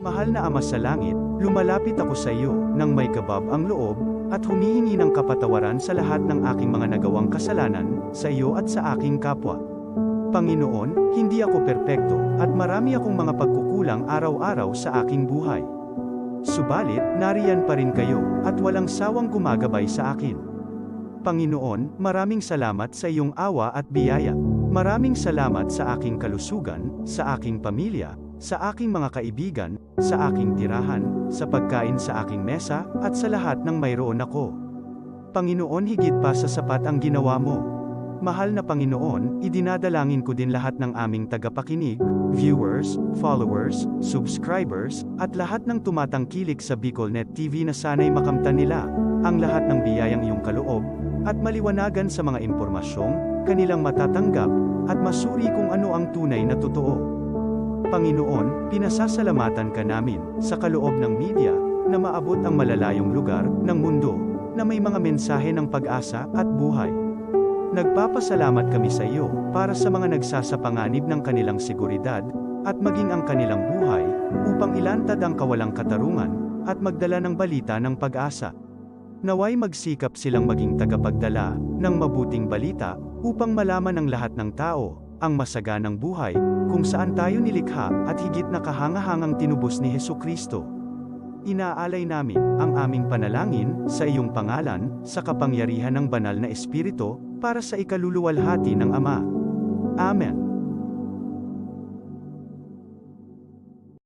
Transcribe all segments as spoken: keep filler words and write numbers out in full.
Mahal na Ama sa Langit, lumalapit ako sa iyo nang may gabab ang loob at humihingi ng kapatawaran sa lahat ng aking mga nagawang kasalanan sa iyo at sa aking kapwa. Panginoon, hindi ako perpekto at marami akong mga pagkukulang araw-araw sa aking buhay. Subalit, nariyan pa rin kayo at walang sawang gumagabay sa akin. Panginoon, maraming salamat sa iyong awa at biyaya. Maraming salamat sa aking kalusugan, sa aking pamilya, sa aking mga kaibigan, sa aking tirahan, sa pagkain sa aking mesa, at sa lahat ng mayroon ako. Panginoon, higit pa sa sapat ang ginawa mo. Mahal na Panginoon, idinadalangin ko din lahat ng aming tagapakinig, viewers, followers, subscribers, at lahat ng tumatangkilik sa BicolNet T V na sana'y makamtan nila ang lahat ng biyayang iyong kaloob at maliwanagan sa mga impormasyong kanilang matatanggap at masuri kung ano ang tunay na totoo. Panginoon, pinasasalamatan ka namin sa kaloob ng media na maabot ang malalayong lugar ng mundo na may mga mensahe ng pag-asa at buhay. Nagpapasalamat kami sa iyo para sa mga nagsasapanganib ng kanilang seguridad at maging ang kanilang buhay upang ilantad ang kawalang katarungan at magdala ng balita ng pag-asa. Naway magsikap silang maging tagapagdala ng mabuting balita upang malaman ng lahat ng tao ang masaganang buhay kung saan tayo nilikha at higit na kahangahangang tinubos ni Jesu-Cristo. Inaalay namin ang aming panalangin sa iyong pangalan, sa kapangyarihan ng Banal na Espiritu, para sa ikaluluwalhati ng Ama. Amen.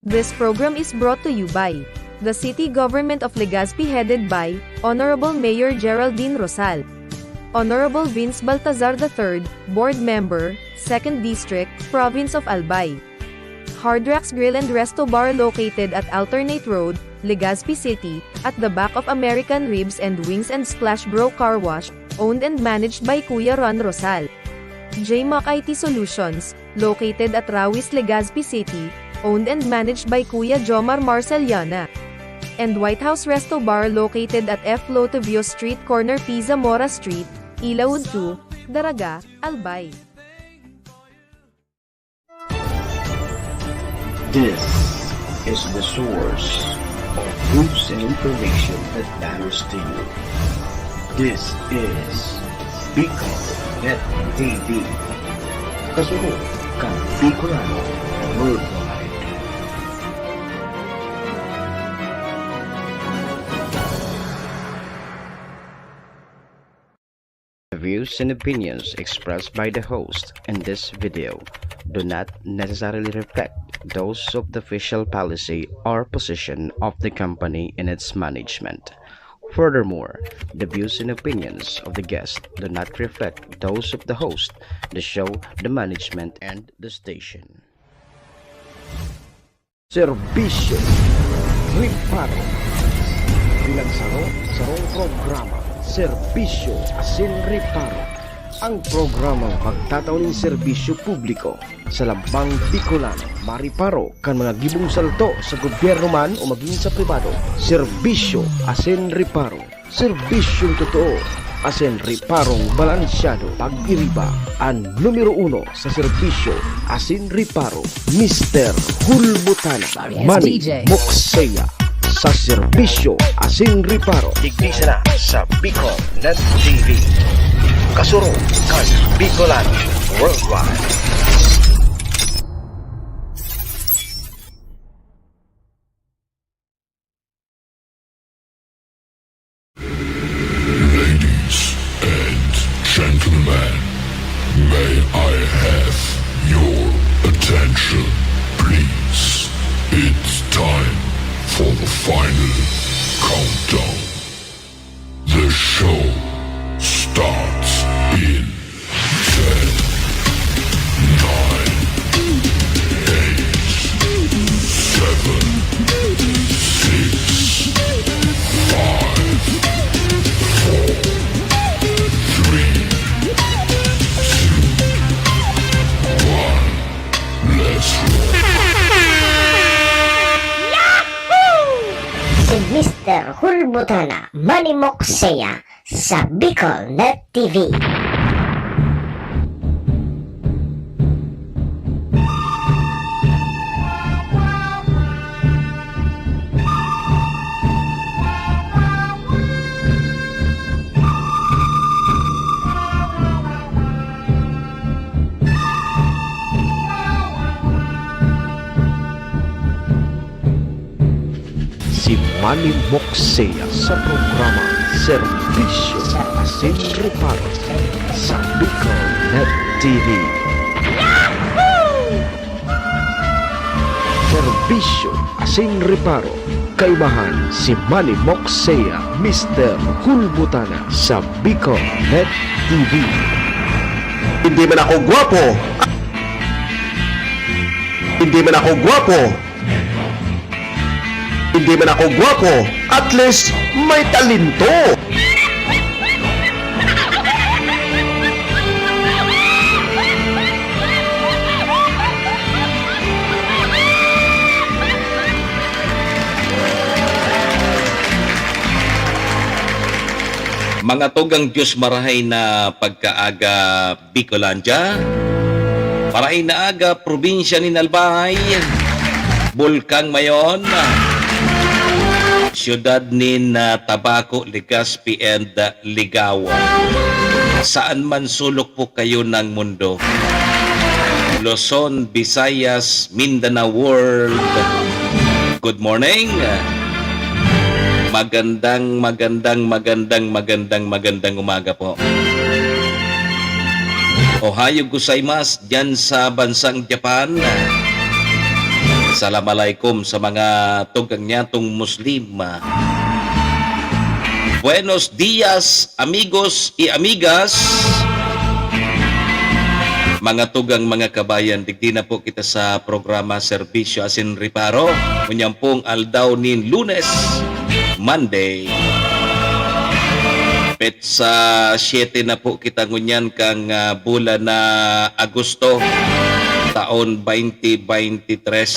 This program is brought to you by the City Government of Legazpi, headed by Honorable Mayor Geraldine Rosal. Honorable Vince Baltazar the third, Board Member, Second District, Province of Albay. Hard Rocks Grill and Resto Bar, located at Alternate Road, Legazpi City, at the back of American Ribs and Wings and Splash Bro Car Wash, owned and managed by Kuya Ron Rosal. J Mac I T Solutions, located at Rawis, Legazpi City, owned and managed by Kuya Jomar Marceliana. And White House Resto Bar, located at F Lotivio Street, corner P Zamora Street, Ilaud two, Daraga, Albay. This is the source of news and information that matters to you. This is Bicol Net T V. Kasunod kan Bicolano Worldwide. The views and opinions expressed by the host in this video do not necessarily reflect those of the official policy or position of the company and its management. Furthermore, the views and opinions of the guest do not reflect those of the host, the show, the management, and the station. Serbisyo Reparo. Bilang saro, sarong programa, Serbisyo asin Reparo. Ang programang magtatao nin serbisyo publiko sa lambang Bicolano, mariparo kan mga gibong salto sa gobyerno man o magin sa pribado. Serbisyo asin Reparo. Serbisyong totoo asin reparong balansyado. Pag-iriba, an numero uno sa serbisyo asin reparo, Mister Hulbutana. Manny Moxeya sa serbisyo asin reparo. Digdi sana sa Bicol Net T V. Kasurog kan Bicolano Worldwide. Ladies and gentlemen, may I have your attention, please? It's time for the final countdown. The show starts in ten, nine, eight, seven, six, five, four, three, two, one. Let's roll. Si Mister Hulbutana, Manny Moxeya, sa Bicol Net T V. Manny Moxea sa programa Serbisyo Asin Reparo sa Bicol Net T V. Serbisyo Asin Reparo, kaibahan si Manny Moxea, Mister Hulbutana sa Bicol Net T V. Hindi man ako gwapo. Hindi man ako gwapo. Hindi man ako gwapo. At least, may talento. Mga tugang Diyos, marahay na pagkaaga, Bicolandia. Marahay na aga, probinsya nin Albay, Bulkang Mayon, siyudad nin, ah, Tabaco, Legazpi, and, ah, Ligao. Saan man sulok po kayo ng mundo, Luzon, Visayas, Mindanao World, good morning. Magandang, magandang, magandang, magandang, magandang umaga po. Ohayo gozaimasu diyan sa bansang Japan. Salam alaikum sa mga tugang nyatong Muslim. Buenos dias, amigos y amigas. Mga tugang, mga kabayan, digdi na po kita sa programa Serbisyo Asin Reparo. Ngunyan pong aldaw nin Lunes, Monday. Petsa siete na po kita ngunyan kan, ah, bulan na Agosto, taon twenty twenty-three.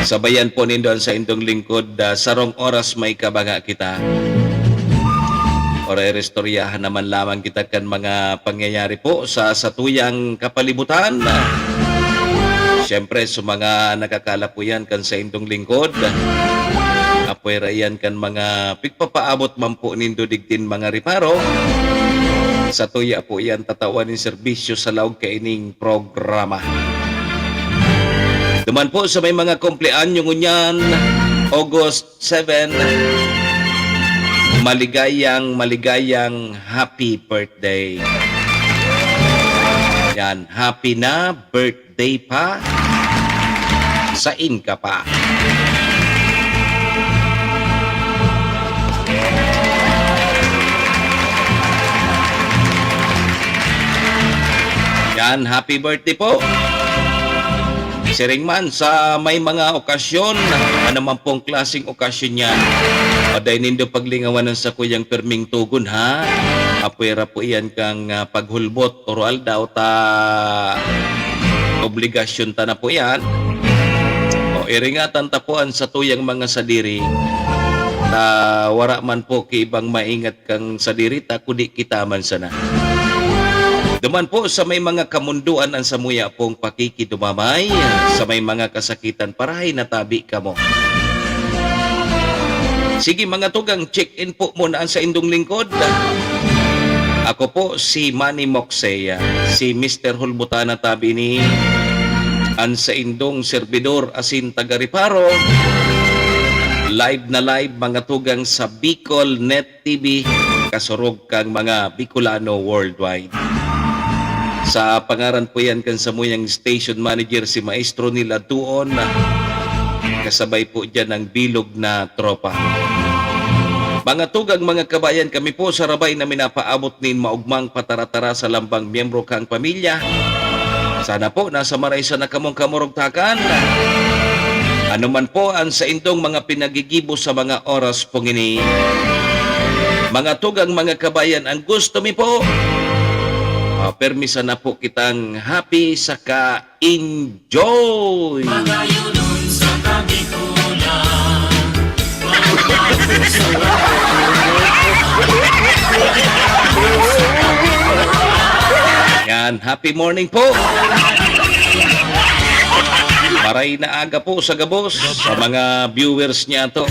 Sabayan po nindo an saindong lingkod, ah, sarong oras may kabanga kita. Ora iristoryahan naman lamang kita kan mga pangyayari po sa satuyang kapalibutan. Siyempre, sa mga nakakala po yan kan saindong lingkod, apwera yan kan mga pigpapaabot man po nindo digdin mga reparo. Satuya po yan tatawan nin serbisyo sa laog kaining programa. Duman po sa may mga kumpleanyo ngunyan, August seven, maligayang, maligayang happy birthday. Yan, happy na birthday pa. Sain ka pa. Yan, happy birthday po. Siring man sa may mga okasyon, ano man pong klaseng okasyon yan, o dai nindo paglingawan an sakuyang pirming tugon, ha? Apwera po iyan kan, ah, paghulbot, oro aldaw ta obligasyon ta na po iyan. O, iringatan ta po an satuyang mga sadiri, ta wara man po ki ibang maingat kan sadiri ta, kundi kita man sana. Duman po sa may mga kamundoan an samuya pong pakikidumamay, sa may mga kasakitan, parahay na tabi kamo. Sige, mga tugang, check-in po muna an saindong lingkod. Ako po si Manny Moxea, si Mister Hulbutana tabi ini, an saindong serbidor asin taga-reparo. Live na live, mga tugang, sa Bicol Net T V, kasurog kan mga Bicolano worldwide. Sa pangaran po yan kan samuyang station manager, si Maestro Neil Adtuon, kasabay po dyan ang bilog na tropa. Mga tugang, mga kabayan, kami po sarabay na minapaabot nin maugmang pataratara sa lambang miyembro kang pamilya. Sana po nasa maray sana kamong kamurugtakan. Ano man po ang saindong mga pinagigibo sa mga oras pong ini, mga tugang, mga kabayan, ang gusto mi po, ah, permi sana po kitang happy saka enjoy. Magayunon sa Kabikulan. Yan, happy morning po. Maray na aga po sa gabos, sa mga viewers niya to.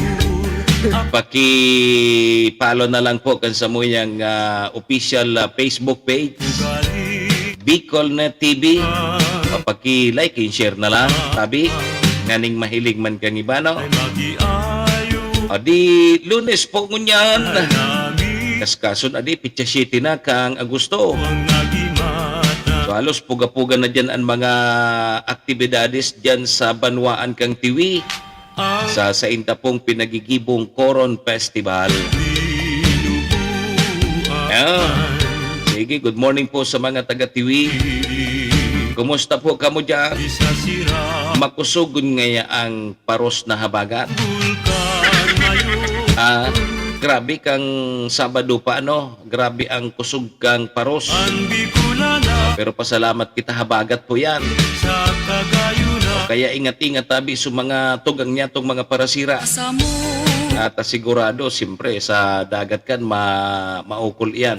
Paki-follow na lang po kan samuyang, ah, official, ah, Facebook page, Bicol Net T V. O, paki-like and share na lang, tabi, nganing mahiling man kang iba, no? Adi, Lunes po ngunyan. Kaskason, adi, pitsa siyete na kang Agosto. So, halos puga-puga na dyan ang mga aktibidades dyan sa banwaan kang Tiwi, sa sainda pong pinagigibong Coron Festival. Ayan. Sige, good morning po sa mga taga Tiwi. Kumusta po kamo dyan? Makusog ngaya ang paros na habagat. Ah, grabe kang Sabado pa, ano? Grabe ang kusog kang paros. Pero pasalamat kita, habagat po yan. O kaya ingat-ingat tabi sa mga tugang niya, tong mga parasira. At, ah, sigurado, siyempre, sa dagat kan, ma-, maukol iyan.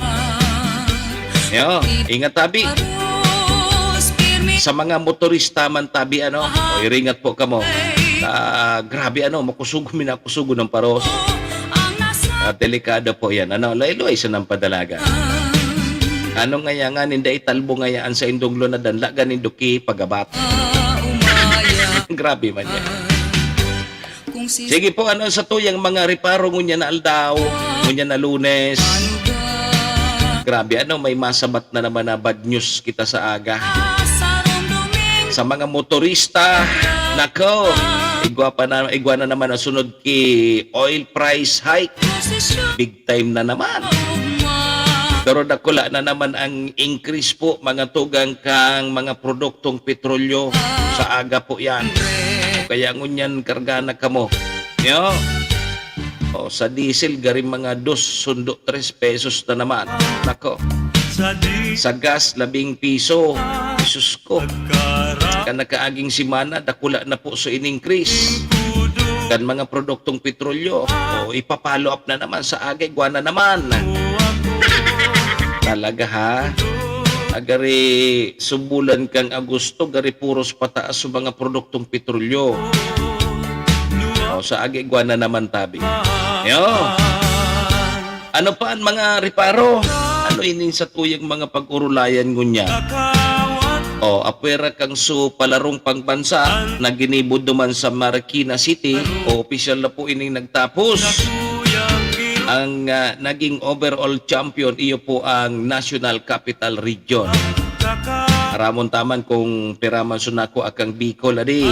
Yo, ingat tabi. Sa mga motorista man tabi, ano, o, iringat po kamo. Ah, grabe, ano, makusog, minakusog ng paros. Ah, delikado po yan. Ano, luway-luway sa nang padalaga. Ano ngaya nga, ninda italbo ngaya ang saindong lunadan, laga nindo ki pagabat. Grabe man yan. Sige po, ano sa tuyang mga reparo ngunyan na aldaw, ngunyan na Lunes? Grabe, ano, may masabat na naman na bad news kita sa aga. Sa mga motorista, nako, igwa pa na, igwa na naman ang sunod ki oil price hike. Big time na naman. Pero dakula na naman ang increase po, mga tugang, kang mga produktong petrolyo. Sa aga po yan. Kaya ngunyan, karga na kamo. Yo. O, sa diesel, gari mga dos sundo tres pesos na naman. Nako. Sa gas, labing piso. Jesus ko. Kan nakaaging semana, dakula na po sa in-increase. Kan mga produktong petrolyo, o, ipa-follow up na naman sa aga, igwa na naman. Talaga, ha? Agari sumbulan kang Agosto, gari puros pataas sa mga produktong petrolyo. O, sa aga, igwa na naman tabi. Yo. Ano pa ang mga reparo? Ano ining satuyang mga pag-urulayan ngunyan? O, apwera kang su palarong pangbansa na ginibo duman sa Marikina City, o opisyal na po ining nagtapos. Ang, ah, naging overall champion, iyo po ang National Capital Region. Aramon ta man kung pira man sun ako akang Bicol, adi.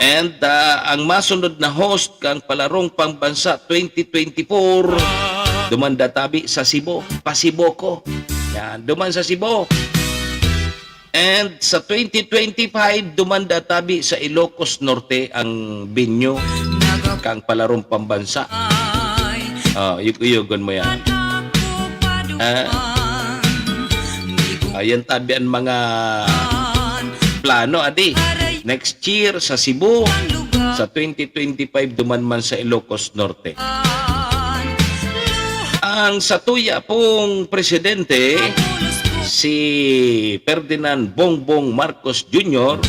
And, ah, ang masunod na host kang Palarong Pambansa twenty twenty-four, duman da tabi sa Cebu. Pa-Cebu ko. Yan, duman sa Cebu. And sa twenty twenty-five, duman da tabi sa Ilocos Norte ang venue kang Palarong Pambansa. Oh, yug-yugon mo yan. Ah. Ayan tabi ang mga plano, adi. Next year sa Cebu, sa twenty twenty-five, duman man sa Ilocos Norte. Ang satuya pong presidente, si Ferdinand Bongbong Marcos Junior,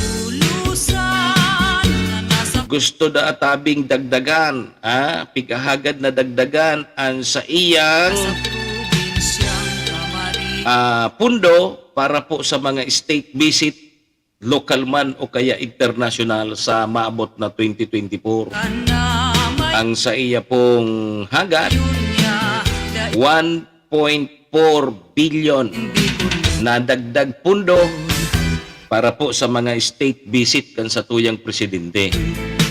gusto da tabing dagdagan, ah, pighahagad na dagdagan ang saiyang, ah, pundo para po sa mga state visit lokal man o kaya internasyonal sa maabot na twenty twenty-four. Ang saiya pong hagad, one point four billion na dagdag pundo para po sa mga state visit kan satuyang presidente.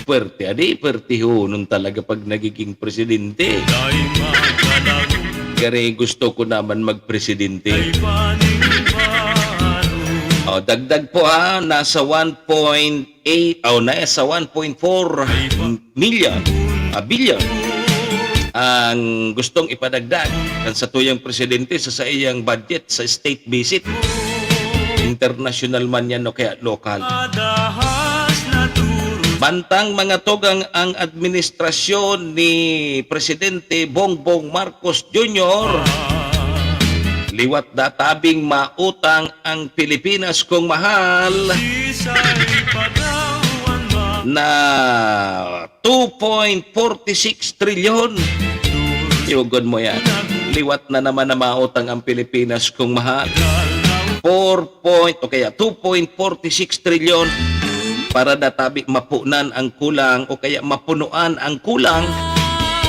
Puwerte, adi, puwertehonon talaga pag nagiging presidente. Gari gusto ko naman magpresidente. Oh, dagdag po ha, nasa one point eight, oh, nasa one point four million, ah, billion ang gustong ipadagdag kan satuyang presidente sa saiyang budget sa state visit. International man yan o kaya lokal. Mantang mga tugang, ang administrasyon ni Presidente Bongbong Marcos Junior, liwat da tabing mautang ang Pilipinas kong mahal na two point forty-six trilyon. Yugon mo yan. Liwat na naman na mautang ang Pilipinas kong mahal. Four point, o kaya two point forty-six trilyon. para daw tabi mapunan ang kulang o kaya mapunuan ang kulang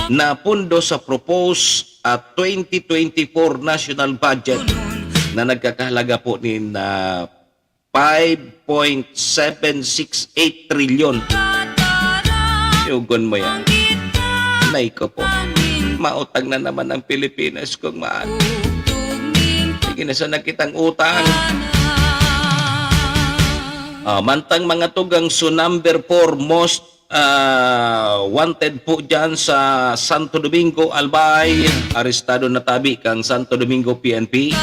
na pondo sa proposed, ah, twenty twenty-four national budget na nagkakahalaga po nin, ah, five point seven six eight trilyon. Yugon mo yan. Nay ko po. Mautang na naman ang Pilipinas kung maan. Sige na sana kitang utang. Ah, mantang mga tugang su number four most, ah, wanted po dyan sa Santo Domingo, Albay. Arestado na tabi kang Santo Domingo P N P.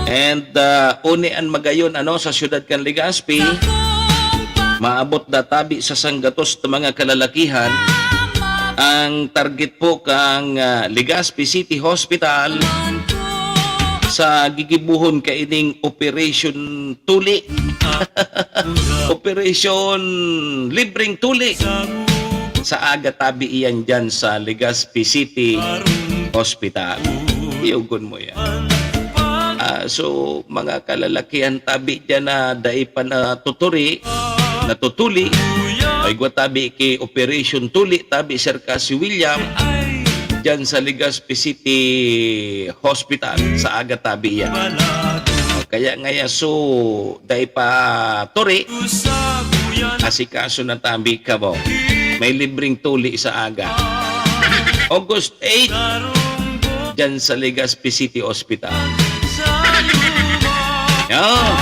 And, ah, uni an magayon, ano, sa siyudad kan Legazpi, maabot daw tabi sa sanggatos na mga kalalakihan. Ang target po kang, ah, Legazpi City Hospital sa gigibohon kaining Operation Tuli. Operation Libreng Tuli. Sa aga tabi iyan dyan sa Legazpi City Hospital. Yugon mo yan. Ah, so, mga kalalakihan tabi dyan na dai pa natuturi, natutuli, ay gwa tabi ki Operation Tuli, tabi serka si William, dyan sa Legazpi City Hospital, sa aga tabi yan. Kaya ngaya, so, dai pa turi, asikaso na tabi kamo. May libreng tuli sa aga. August eight, dyan sa Legazpi City Hospital. Yan.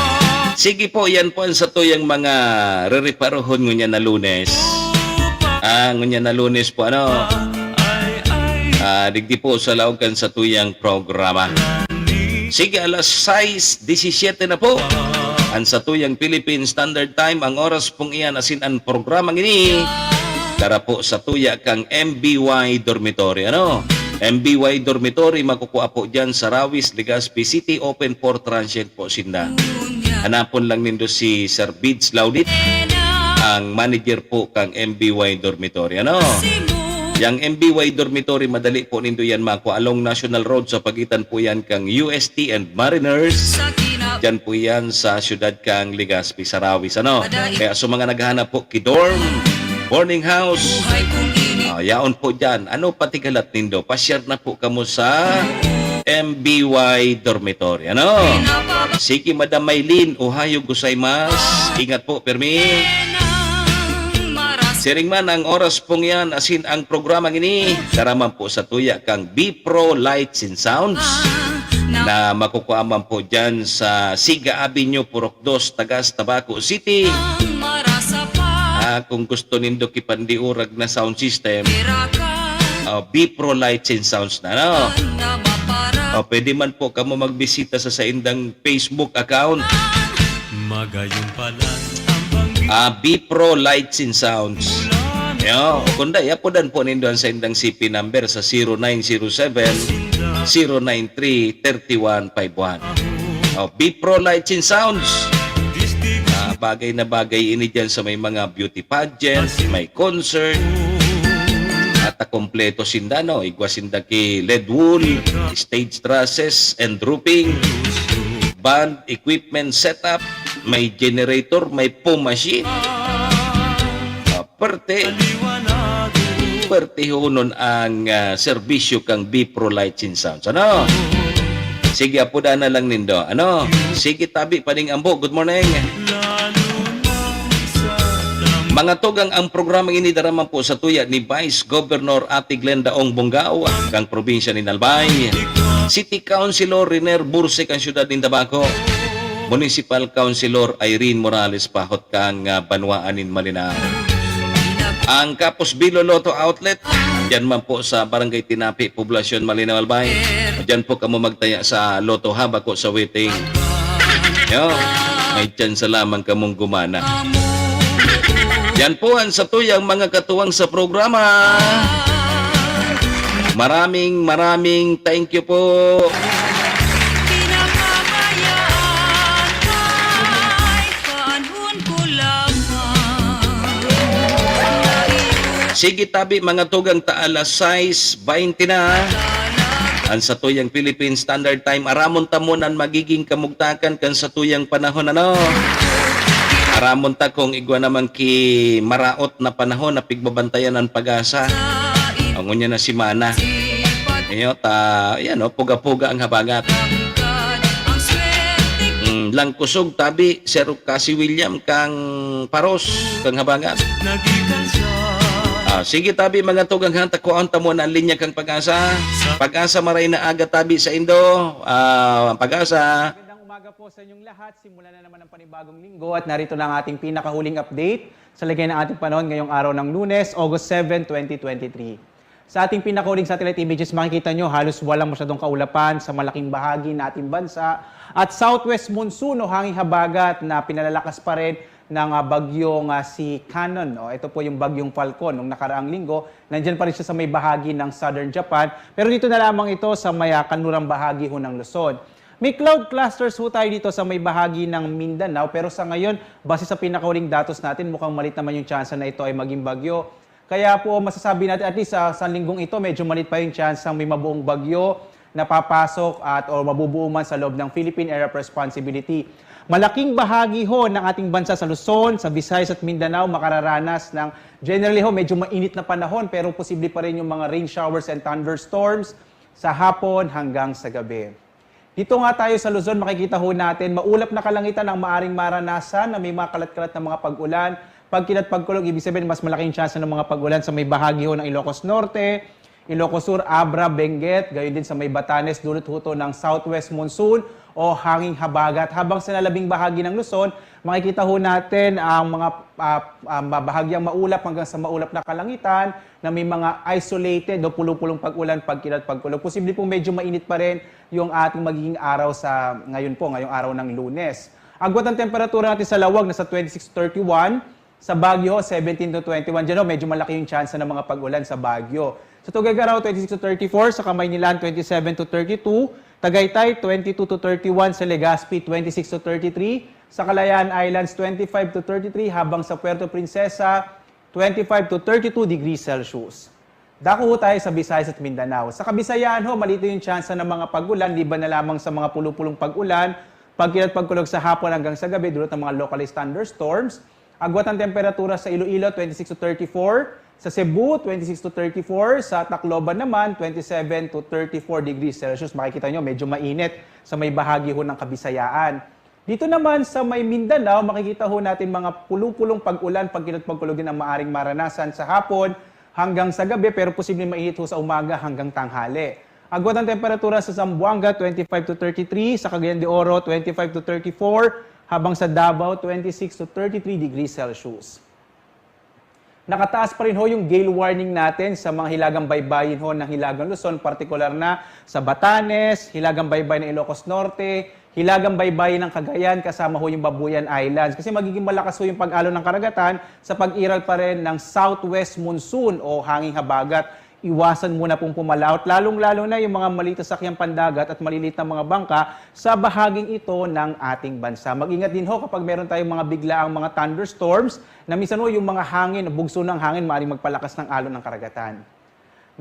Sige po, yan po ang satuyang mga rereparohon ngunyan na Lunes. Ah, ngunyan na Lunes po, ano? Ah, digdi po sa laog kan satuyang programa. Sige, alas sais disisiete na po. Ang satuyang Philippine Standard Time, ang oras pong iyan, asin ang programang ini, dara po sa tuya kang M B Y Dormitory. Ano? M B Y Dormitory, makukua po dyan sa Rawis, Legazpi City, open for transient po sinda. Hanapon lang nindo si Sir Bids Laudit, ang manager po kang M B Y Dormitory. Ano? Yang M B Y Dormitory, madali po nindo yan makua along National Road sa pagitan po yan kang U S T and Mariners. Diyan po yan sa siyudad kang Legazpi, Sarawis. Ano? Kaya sa mga naghahanap po ki dorm, boarding house, ah, yaon po dyan. Ano patigalat nindo? Pasyar na po kamo sa M B Y Dormitory. Ano? Sige, Madam Maylin, ohayo gozaimasu. Ingat po, pirmi. Siring man ang oras pong yan, asin ang programang ini, dara man po sa tuya kang B-Pro Lights and Sounds na makukua man po dyan sa Siga Avenue, Purok Dos, Tagas, Tabaco City. Ah, kung gusto nindo kipandiurag na sound system, ah, B-Pro Lights and Sounds na, no? O, pwede man po kamo magbisita sa saindang Facebook account. Magayon pa lang ang banggi. Ah, B-Pro Lights and Sounds. Yo, kunda, yapudan po nindo ang saindang C P number sa zero nine zero seven, zero nine three, thirty one five one. Oh, B-Pro Lights and Sounds. Ah, bagay na bagay ini dyan sa may mga beauty pageant, may concert. At kompleto sinda, no? Igwa sinda ki L E D wool, stage trusses and roofing, band equipment setup, may generator, may foam machine. Ah, perte, perte hunon ang, ah, serbisyo kang B-Pro Lights and Sounds. Ano? Sige, apudan na lang nindo. Ano? Sige, tabi pa ning ambo. Good morning. Mga tugang, ang programang ini dara man po sa tuya ni Vice Governor Ate Glenda Ong Bongao, kang probinsya ni Albay, City Councilor Riner Burse, kang siyudad nin Tabaco, Municipal Councilor Irene Morales Pahot, kang, ah, banwaan nin Malinao. Ang Kapos Bilo Lotto Outlet, diyan man po sa Barangay Tinapi, Poblacion, Malinao, Albay. Diyan po kamo magtaya sa Lotto ha, bako sa waiting. Yo, may tsansa lamang kamong gumana. Yan po ang satuyang mga katuwang sa programa. Maraming, maraming thank you po. Sige, tabi, mga tugang, ta alas sais baynte na. Ang satuyang Philippine Standard Time, aramon ta mo nan magiging kamugtakan kan satuyang panahon, ano? Ramon ta kung igwa naman ki maraot na panahon na pigbabantayan an PAGASA. Ang unya na semana. Iyo, ta, yan, no, puga-puga ang habagat. Mm, lang kusog, tabi, Sir Cassie William, kang paros, kang habagat. Ah, sige, tabi, mga tugang, ha, takuan ta muna ang linya kang PAGASA. PAGASA, maray na aga, tabi, sa indo. Ah, PAGASA. Magandang umaga po sa inyong lahat. Simulan na naman ang panibagong linggo at narito na ang ating pinakahuling update sa lagay ng ating panahon ngayong araw ng Lunes, August seven, twenty twenty-three. Sa ating pinakahuling satellite images, makikita nyo halos walang masyadong kaulapan sa malaking bahagi na ating bansa at southwest monsoon o hanging habagat na pinalalakas pa rin ng, ah, bagyong, ah, si Canon, no? Ito po yung bagyong Falcon nung nakaraang linggo. Nandyan pa rin siya sa may bahagi ng southern Japan. Pero dito na lamang ito sa may, ah, kanlurang bahagi ho ng Luzon. May cloud clusters ho tayo dito sa may bahagi ng Mindanao, pero sa ngayon, base sa pinakahuling datos natin, mukhang malit naman yung tsansa na ito ay maging bagyo. Kaya po masasabi natin, at least sa, sa linggong ito, medyo malit pa yung tsansa may mabuong bagyo na papasok at o mabubuo man sa loob ng Philippine Area of Responsibility. Malaking bahagi ho ng ating bansa sa Luzon, sa Visayas at Mindanao makararanas ng, generally ho, medyo mainit na panahon, pero posible pa rin yung mga rain showers and thunderstorms sa hapon hanggang sa gabi. Dito nga tayo sa Luzon, makikita ho natin, maulap na kalangitan ang maaring maranasan na may mga kalat-kalat na mga pag-ulan. Pagkilat, pagkulog, ibig sabihin, mas malaking tsansa ng mga pag-ulan sa may bahagi ho ng Ilocos Norte, Ilocos Sur, Abra, Benguet, gayon din sa may Batanes, dulot ho to ng southwest monsoon o hanging habagat. Habang sa nalabing bahagi ng Luzon, makikita ho natin ang mga, ah, ah, bahagyang maulap hanggang sa maulap na kalangitan na may mga isolated o pulo-pulong pag-ulan, pagkilat, pagkulog. Posible pong medyo mainit pa rin yung ating magiging araw sa ngayon po, ngayong araw ng Lunes. Agwat ng temperatura natin sa lawag, nasa twenty-six to thirty-one. Sa Baguio, seventeen to twenty-one. Diyan, oh, medyo malaki yung tsansa ng mga pag-ulan sa Baguio. Sa Tuguegarao, twenty-six to thirty-four. Sa Kamaynilaan, twenty-seven to thirty-two. Tagaytay, twenty-two to thirty-one. Sa Legazpi, twenty-six to thirty-three. Sa Kalayaan Islands, twenty-five to thirty-three. Habang sa Puerto Princesa, twenty-five to thirty-two degrees Celsius. Dako ho tayo sa Visayas at Mindanao. Sa Kabisayan ho, malito yung tsansa ng mga pag-ulan, liban na lamang sa mga pulo-pulong pag-ulan, pagkilat, pagkulog sa hapon hanggang sa gabi, dulot ng mga localized thunderstorms. Agwat ng temperatura sa Iloilo, twenty-six to thirty-four. Sa Cebu, twenty-six to thirty-four. Sa Tacloban naman, twenty-seven to thirty-four degrees Celsius. Makikita nyo, medyo mainit sa may bahagi ho ng Kabisayaan. Dito naman sa may Mindanao, makikita ho natin mga pulo-pulong pag-ulan, pagkilat, pagkulog din ang maaring maranasan sa hapon hanggang sa gabi, pero posibleng mainit ho sa umaga hanggang tanghali. Agwat ng temperatura sa Zamboanga, twenty-five to thirty-three, sa Cagayan de Oro, twenty-five to thirty-four, habang sa Davao, twenty-six to thirty-three degrees Celsius. Nakataas pa rin ho yung gale warning natin sa mga hilagang baybayin ho ng Hilagang Luzon, partikular na sa Batanes, hilagang baybay ng Ilocos Norte, hilagang baybay ng Cagayan, kasama ho yung Babuyan Islands. Kasi magiging malakas ho yung pag-alon ng karagatan sa pag-iral pa rin ng southwest monsoon o hanging habagat. Iwasan muna pong pumalaot, lalong-lalo na yung mga maliit na sakyang pandagat at maliliit na mga bangka sa bahaging ito ng ating bansa. Mag-ingat din ho kapag meron tayong mga biglaang mga thunderstorms na minsan ho yung mga hangin, bugso ng hangin, maaaring magpalakas ng alon ng karagatan.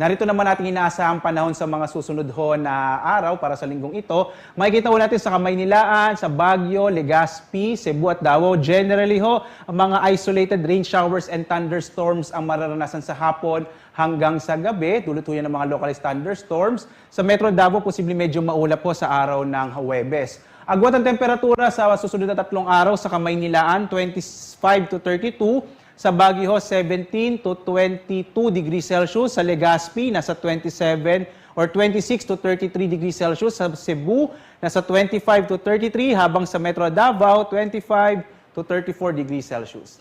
Narito naman ating inaasahang panahon sa mga susunod ho na araw para sa linggong ito. Makikita ho natin sa Kamaynilaan, sa Baguio, Legazpi, Cebu at Davao. Generally ho, ang mga isolated rain showers and thunderstorms ang mararanasan sa hapon hanggang sa gabi. Dulot ho yan ng mga localized thunderstorms. Sa Metro Davao, posibleng medyo maulap ho sa araw ng Huwebes. Agwat ang temperatura sa susunod na tatlong araw sa Kamaynilaan, twenty-five to thirty-two. Sa Baguio, seventeen to twenty-two degrees Celsius. Sa Legazpi, nasa twenty-seven or twenty-six to thirty-three degrees Celsius. Sa Cebu, nasa twenty-five to thirty-three, habang sa Metro Davao, twenty-five to thirty-four degrees Celsius.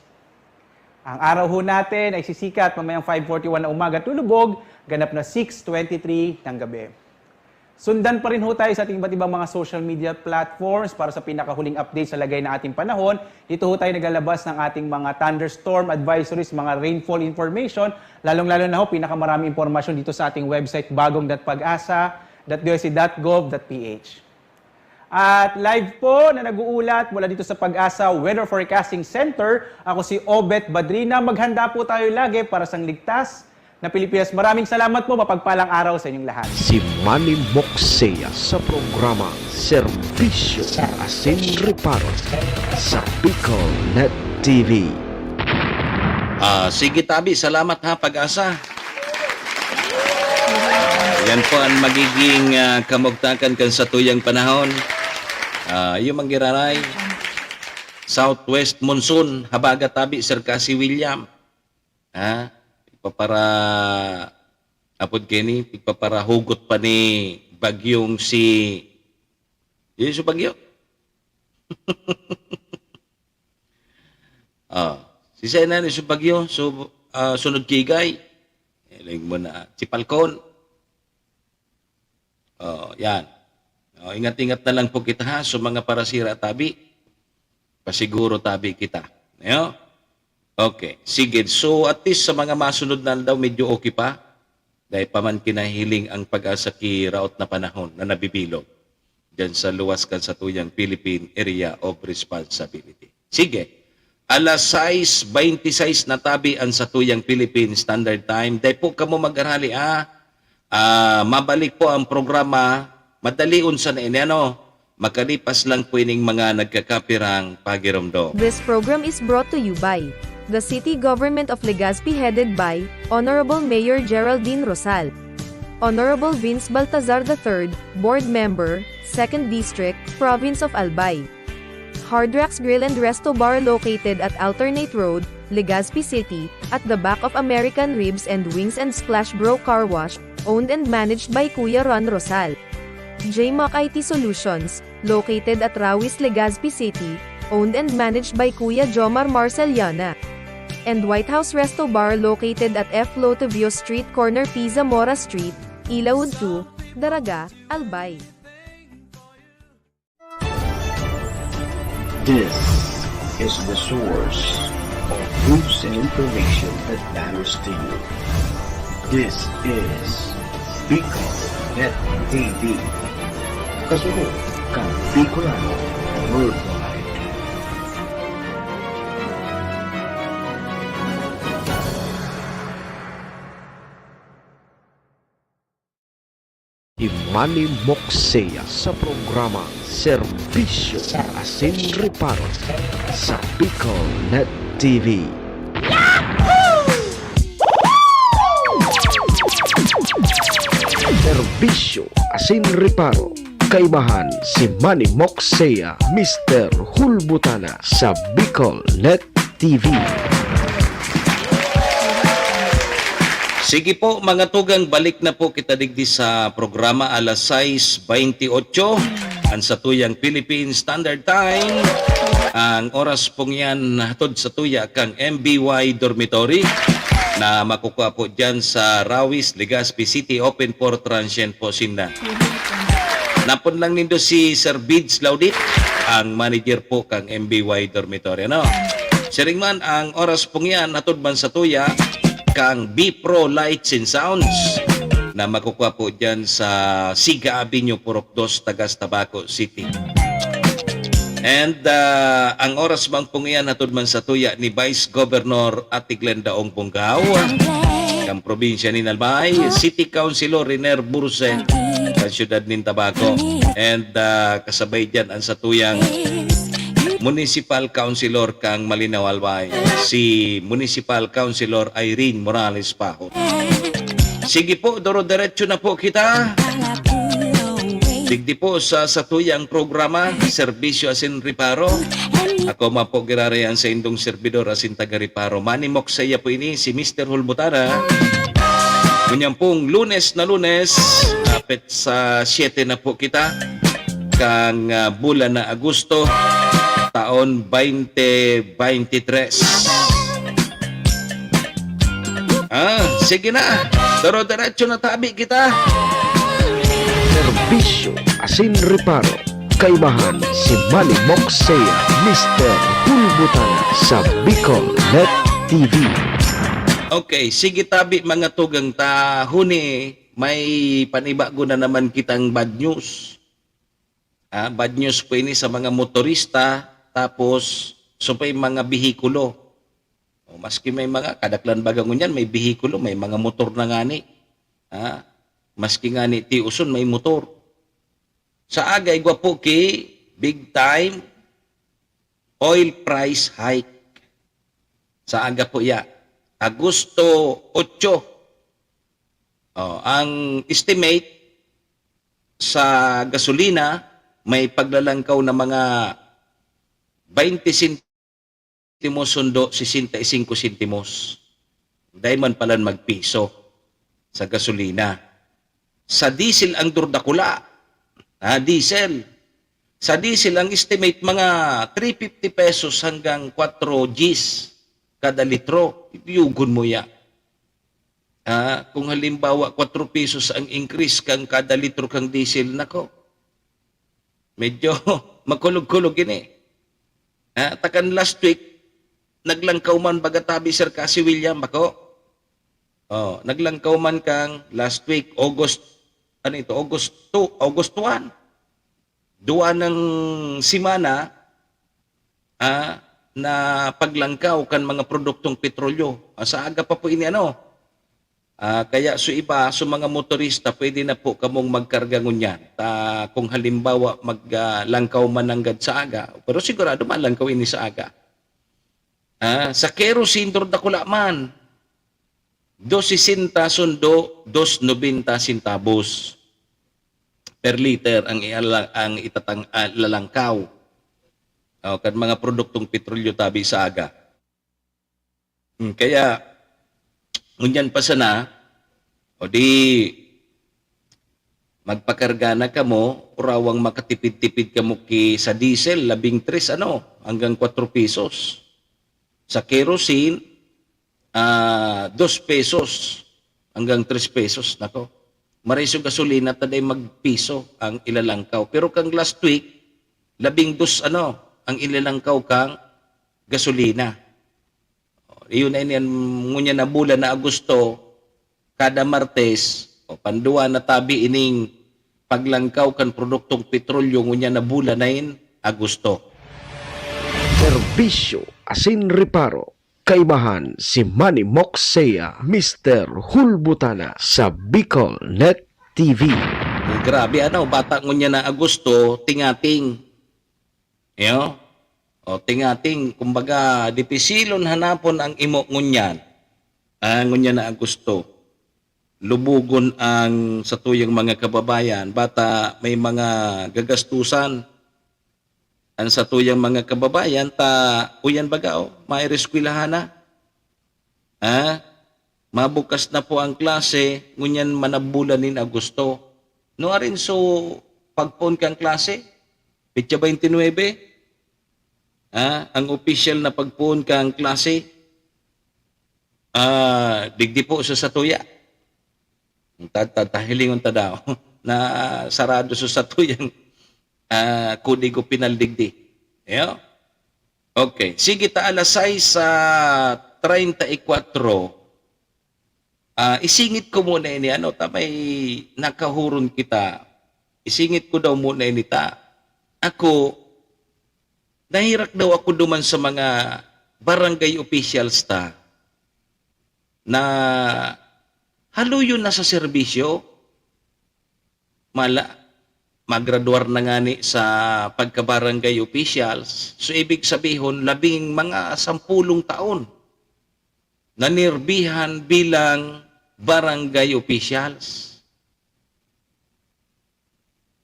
Ang araw ho natin ay sisikat mamayang five forty-one na umaga at lulubog, ganap na six twenty-three ng gabi. Sundan pa rin ho tayo sa ating iba't ibang mga social media platforms para sa pinakahuling update sa lagay ng ating panahon. Dito ho tayo naglalabas ng ating mga thunderstorm advisories, mga rainfall information, lalong-lalo na ho, pinakamaraming impormasyon dito sa ating website, bagong dot pag asa dot D O S T dot gov dot P H. At live po na nag-uulat mula dito sa Pag-asa Weather Forecasting Center, ako si Obet Badrina. Maghanda po tayo lagi para sa ligtas na Pilipinas. Maraming salamat po. Mapagpalang araw sa inyong lahat. Si Manny Moxea sa programa Serbisyo Asin Reparo sa Bicol Network. T V. Ah, sige tabi, salamat ha, Pag-asa. Yan po ang magiging, ah, kamugtakan kan satuyang panahon. Ah, iyo man giraray, southwest monsoon, habagat tabi, Sir Cassie William. Ha? Ipapara, apod kini, ipaparahugot pa ni bagyong si, yun sa bagyo. Ah, si Sena ni sa bagyo, so, ah, sunod kigay. Hiling mo na, si Falcon. Oh, yan. Oh, ingat-ingat na lang po kita ha, so mga parasira tabi. Pasiguro tabi kita. Ayo? Okay. Sige. So, at least sa mga masunod na aldaw, medyo okay pa. Dahil pa man kinahiling ang Pag-asa ki raot na panahon na nabibilog diyan sa luwas kan satuyang Philippine Area of Responsibility. Sige. Alas sais beintisais na tabi an satuyang Philippine Standard Time. Dai po kamo mag-arali, ah. Ah, mabalik po ang programa. Madalion sana ini, ano? Makalipas lang po ining mga nagkakapirang pagiromdom. This program is brought to you by the City Government of Legazpi, headed by Honorable Mayor Geraldine Rosal. Honorable Vince Baltazar the third, Board Member, Second District, Province of Albay. Hard Rocks Grill and Resto Bar, located at Alternate Road, Legazpi City, at the back of American Ribs and Wings and Splash Bro Car Wash, owned and managed by Kuya Ron Rosal. J Mac I T Solutions, located at Rawis, Legazpi City, owned and managed by Kuya Jomar Marceliana. And White House Resto Bar, located at F Lotovio Street, corner P Zamora Street, Ilaud two, Daraga, Albay. This is the source of news and information that matters to you. This is Bicol Net T V. Kasunod kan Bicolano Worldwide. Hi Manny Moksea sa programa Serbisyo asin Reparo sa Bicol Net T V. Serbisyo asin Reparo. Kaimahan si Manny Moksea, Mister Hulbutana sa Bicol Net T V. Sige po, mga tugang, balik na po kita digdi sa programa alas sais beintiotso, ang satuyang Philippine Standard Time. Ang oras pong yan, hatod sa tuya kang M B Y Dormitory na makukuha po dyan sa Rawis, Legazpi City, open for transient po sinda. Napon lang nindo si Sir Bids Laudit, ang manager po kang M B Y Dormitory, ano? Siring man, ang oras pong yan, hatod man sa tuya, kang B Pro Lights and Sounds, na makukuha po dyan sa Siga Avenue, Purok dos, Tagas, Tabaco City. And, ah, ang oras man pong iyan, hatod man sa tuya ni Vice Governor Ate Glenda Ong Bongao, kan probinsya nin Albay, City Councilor Riner Burse, kan siyudad nin Tabaco, and, ah, kasabay diyan ang satuyang Municipal Councilor kang Malinao, Albay, si Municipal Councilor Irene Morales Pahot. Sige po, duro-diretso na po kita. Digdi po sa satuyang programa, Serbisyo asin Reparo. Ako man po giraray an saindong serbidor asin taga-Reparo. Manimok saiya po ini, si Mister Hulbutana. Ngunyan pong Lunes na Lunes, apit sa siyete na po kita, kang, ah, bulan na Agosto, taon baynte baynte tres. Ah, sige na. Duro-diretso na tabi kita. Serbisyo asin reparo. Kaimahan si Manny Moksea, Mister Hulbutana sa Bicol Net T V. Okay, sige tabi, mga tugang ta, huni may panibago na naman kitang bad news. Ah, bad news po ini sa mga motorista, tapos sa pay mga behikulo. O, maski may mga, kadaklan baga ngunyan, may behikulo, may mga motor na ngani. Ah, maski ngani tioson, may motor. Sa aga, igwa po ki big time oil price hike. Sa aga po iya. Agosto otso. Oh, ang estimate sa gasolina, may paglalangkaw na mga baynte sentimos sundo sesenta y cinco sentimos. Dai man palan magpiso sa gasolina. Sa diesel ang durdakula. Ah, diesel. Sa diesel, ang estimate, mga three fifty pesos hanggang kwatro Gs kada litro. Yugon mo ya. Ah, kung halimbawa, kwatro pesos ang increase kang kada litro kang diesel, nako, medyo makulog-kulog ini. Ah, takan last week, naglangkaw man baga tabi, Sir Cassie William, bako? Oh, naglangkaw man kang last week, August, ano ito, August two, August one. Duwa ng semana, ah, na paglangkaw kan mga produktong petrolyo. Ah, sa aga pa po ini, ano? Ah, kaya so iba, so mga motorista, pwede na po kamong magkarga ngunyan. Ta, kung halimbawa, mag, ah, langkaw man nanggad sa aga, pero sigurado malangkaw ini sa aga. Ah, sa kerosene, durdakula man. Dos sesenta sundo, dos nobenta centavos per liter ang iala-, ang itatang-, ah, ilalangkaw. O, kan mga produktong petrolyo tabi sa aga. Hmm, kaya, ngunyan pa sana, o di, magpakarga na kamo, urawang makatipid-tipid kamo ki sa diesel, labing tres, ano, hanggang kwatro pesos. Sa kerosene, ah, dos pesos hanggang tres pesos. Nako, maray so gasolina, ta dai magpiso ang ilalangkaw. Pero kang last week, labing dos, ano, ang ilalangkaw kang gasolina. O, iyon na ini, an ngunyan na bulan na Agosto, kada Martes, o, panduwa na tabi ining paglangkaw kan produktong petrolyo ngunyan na bulan na in Agosto. Serbisyo asin reparo. Kaibahan si Manny Moxea, Mister Hulbutana sa Bicol Net T V. Grabe, ano, bata ngunyan na Agosto, tingating. Iyo? O, tingating, kumbaga, dipisilon hanapon ang imo ngunyan. Ah, ngunyan na Agosto. Lubugon ang satuyang mga kababayan, bata may mga gagastusan ang satuyang mga kababayan, ta uyan baga, o, maireskwelahan na. Ha? Mabukas na po ang klase, ngunyan manabulan nin Agosto. Nuarin so pagpoon kan klase? Petsa twenty-nine? Ha? Ang opisyal na pagpoon kan klase? Ah, digdi po sa satuya. Ta-, ta-, ta-, hilingon ta daw na sarado sa satuyang, ah, Kodigo Penal digdi. Iyo? Okay. Sige ta, alas sais sa treinta y cuatro. Ah, isingit ko muna ini, ano, ta may nakahuron kita. Isingit ko daw muna ini ta. Ako, nahirak daw ako duman sa mga barangay officials ta na haluyon na sa serbisyo. Mala-, magradwar na ngani sa pagka-barangay officials. So, ibig sabihon, labing mga sampulong taon na nirbihan bilang barangay officials.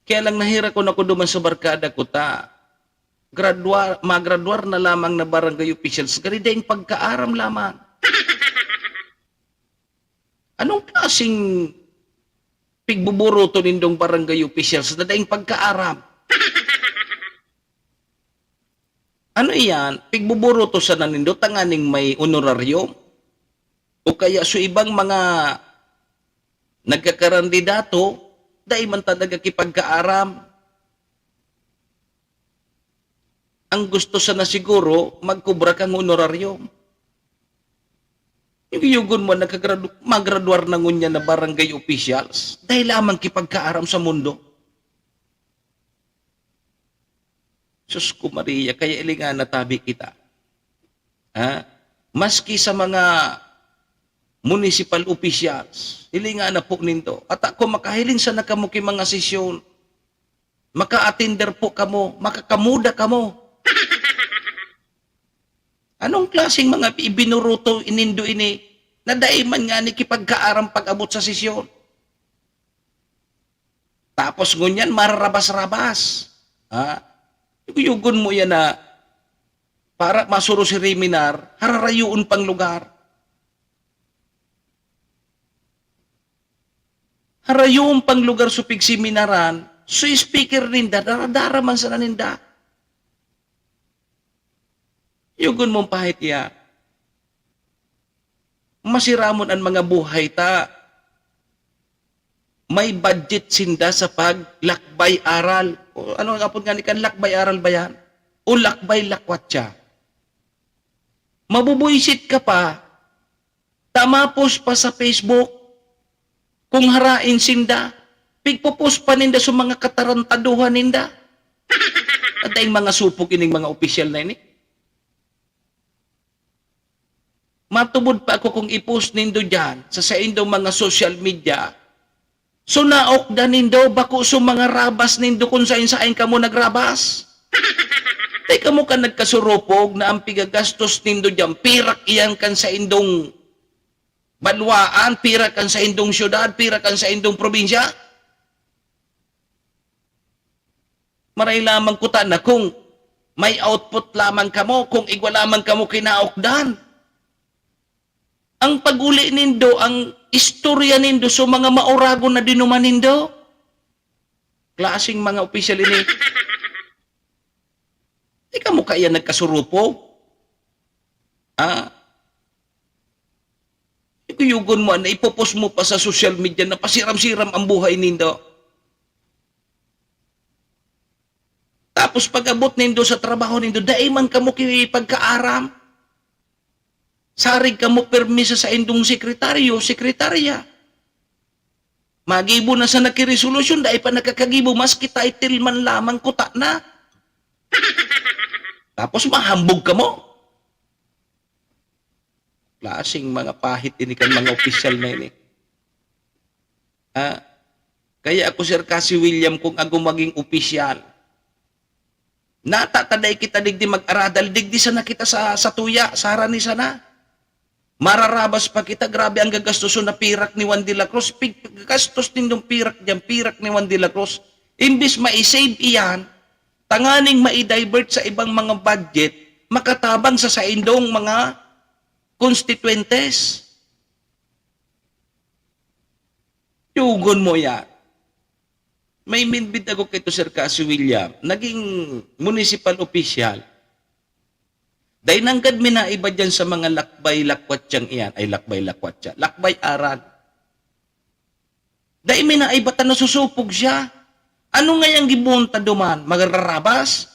Kaya lang, nahirak ko na ko duman sa barkada ko ta. Gradwa-, magradwar na lamang na barangay officials, gari daing pagkaaram lamang. Anong klaseng pigbuburoto nindong barangay officials na daing pagkaaram? Ano iyan? Pigbuburoto sana nindo tanganing may honorarium? O kaya so ibang mga nagkakarandidato, dai man talaga kipagkaaram. Ang gusto sana siguro, magkubra kang honorarium. Yung yugon mo, nagkagradu-, magradwar na ngunyan na barangay officials, dahil lamang kipagkaaram sa mundo. Sus ko Maria, kaya ilingan na tabi kita. Ha? Maski sa mga municipal officials, ilingan na po nindo. At ako, makahiling sana kamo ki mga sesyon, maka-attender po kamo, makakamuda kamo. Anong klaseng mga ibinuruto nindo ini na dai man ngani kipagkaaram pag-abot sa sesyon? Tapos ngunyan, mararabas-rabas. Ha? Yugyugon mo yan na para masuro si Reminar, hararayoon pang lugar. Harayoon pang lugar so pigseminaran, so speaker ninda, daradara man sana ninda. Yugon mong pahit iya. Masiramon an mga buhay ta. May budget sinda sa paglakbay aral. O ano ang apod ngani kan lakbay aral ba yan? O lakbay lakwatsa? Mabubuisit ka pa, ta mapos pa sa Facebook, kung harain sinda, pigpopos pa ninda sa mga katarantaduhan ninda. At daing mga supog ining mga opisyal na ini. Matubod pa ako kung i-post nindo diyan sa saindong mga social media. So, naokdan nindo, bako so mga rabas nindo kung sain-sain kamo nagrabas. Tay kamo kan nagkasurupog na ang pigagastos nindo diyan, pirak iyan kan saindong banwaan, pirak kan saindong syudad, pirak kan saindong probinsya. Maray lamang kuta na kung may output lamang kamo, kung igwa lamang kamo kinaokdan. Ang pag-uli nindo, ang istorya nindo sa mga mauragon na dinuman nindo. Klaseng mga opisyal ini. Di kamo kaya nagkasurupog? Ah? Yugon mo, na ipopos mo pa sa social media na pasiram-siram ang buhay nindo. Tapos pag-abot nindo sa trabaho nindo, dai man kamo kipagkaaram. Sarig kamo pirmi sa saindong sekretaryo, sekretarya. Magibo na sana ki resolusyon, dai pa nakakagibo, maski title man lamang kuta na. Tapos mahambog kamo. Klaseng mga pahit ini kan mga opisyal na ini. Ah, kaya ako, Sir Cassie William, kung ako maging opisyal, nata ta dai kita digdi mag-aradal, digdi sana kita sa, sa tuya, sa harani sana. Mararabas pa kita, grabe ang gagastoson na pirak ni Juan de la Cruz. Pig-, gastos nindong pirak diyan, pirak ni Juan de la Cruz. Imbis mai-save iyan, tanganing mai-divert sa ibang mga budget, makatabang sa saindong mga konstituyentes. Yugon mo yan. May midbid ako kay to, Sir Casio William, naging municipal official. Dai nanggad minaiba diyan sa mga lakbay lakwat siyang iyan, ay lakbay lakwat siya, lakbay aral. Dai minaiba ta nasusupog siya. Ano ngayang gibohon ta duman? Magrarabas?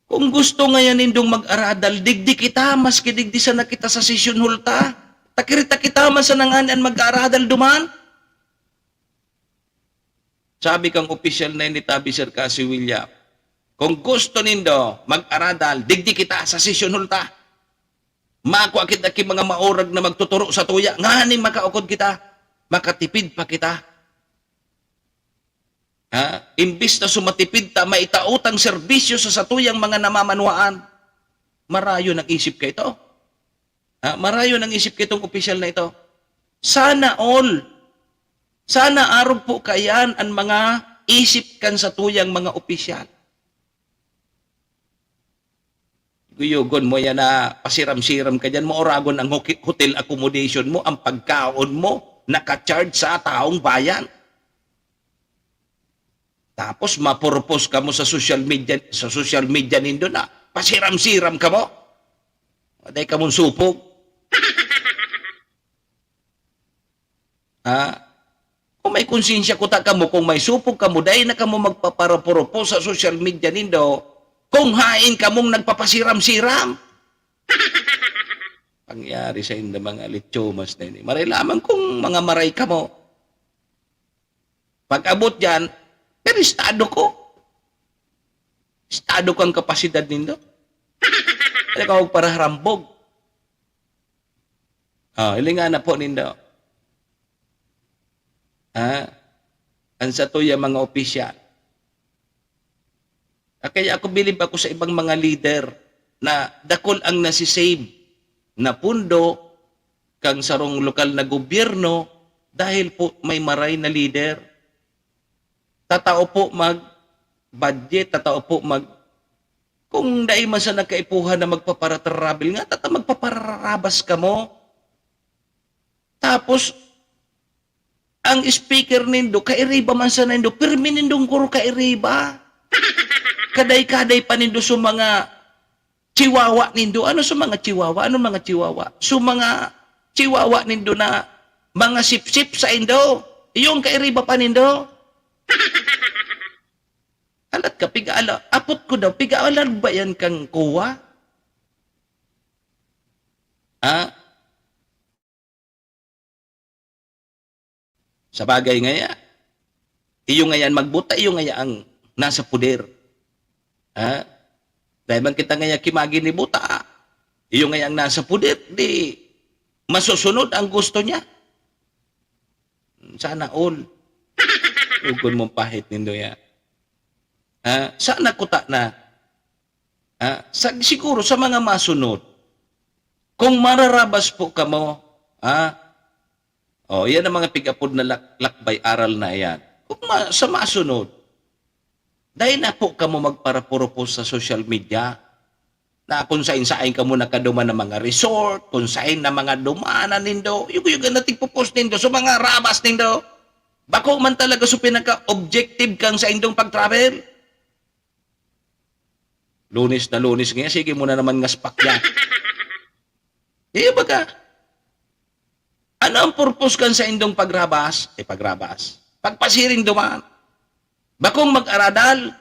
Kung gusto ngayan nindong mag-aradal, digdi kita, maski digdi sana kita sa session hall ta. Takirita kita man sana ngani an mag-aradal duman. Sabi kang opisyal na ini, tabi, Sir Casio William, "Kung gusto nindo mag-aradal, digdi kita sa session hall ta. Makua kita ki mga maurag na magtuturo sa tuya, nganing makaukod kita, makatipid pa kita." Ha? Imbis na sumatipid ta, maitao tang serbisyo sa satuyang mga namamanwaan. Marayo nang isip ka ito. Ha? Marayo nang isip ka itong opisyal na ito. Sana all. Sana arog po kayan an mga isip kan satuyang mga opisyal. Guyugon mo yan na pasiram-siram ka dyan. Mauragon ang hoki-, hotel accommodation mo, ang pagkaon mo, naka-charge sa taong bayan. Tapos mapurpos kamo sa social media, sa social media nindo na pasiram-siram kamo. Waday kamong supog. Ha? Kung may konsensya kuta kamo, kung may supog kamo, dai na kamo magpaparaporopo sa social media nindo kung hain kamong nagpapasiram-siram. Pangyari sa inda mga litsumas na ini. Maray lamang kung mga maray kamo. Pag-abot diyan, pero estado ko. Estado ko ang kapasidad nindo. Ano ka magparaharambog? Ah, hilinga na po nindo. Ha? Ang satuya mga opisyal. Ah, kaya ako bilib ako sa ibang mga leader. na dakul ang nasi-save na pundo kan sarong lokal na gobyerno dahil po may maray na lider. Tatao po mag-budget, tatao po mag-, kung dai man sana kaipuhan na magpapara-travel, ngata ta magpapararabas kamo? Tapos, ang speaker nindo, kairiba man sana nindo, pirmi nindong guro kairiba. Kaday-kaday pa nindo sa mga chihuahua nindo. Ano sa mga chihuahua? Ano mga chihuahua? Sa mga chihuahua nindo na mga sipsip saindo. Yung kairiba pa nindo. Alat ka, piga-ala-, apot ko daw, piga-alarbayan kang kuwa? Ha? Sa bagay ngaya, iyo ngaya an magbuta, iyo ngaya ang nasa poder. Ha? Dai man kita ngaya kimagi ni buta, iyo ngaya ang nasa poder, di masusunod ang gusto niya. Sana all. Ugon mong pahit nindo ya. Ha? Sana kuta na. Ha? Sa, siguro sa mga masunod, kung mararabas po kamo, ha? Oh, yan ang mga pig-apod na lak-, lakbay aral na yan. Kung ma-, sa masunod, dai na po kamo magparapurupos sa social media na kung sain-sain kamo nakaduman na mga resort, kung sain na mga dumanan nindo, yugo-yugo na tigpo-post nindo sa mga rabas nindo. Bako man talaga sa pinaka-objective kang saindong pag-travel. Lunes na Lunes ngayon, sige mo na naman ngaspak yan. Eh, baga, ano ang purpose kan saindong pagrabas? Eh, pagrabas. Pagpasiring duman. Bakong mag-aradal.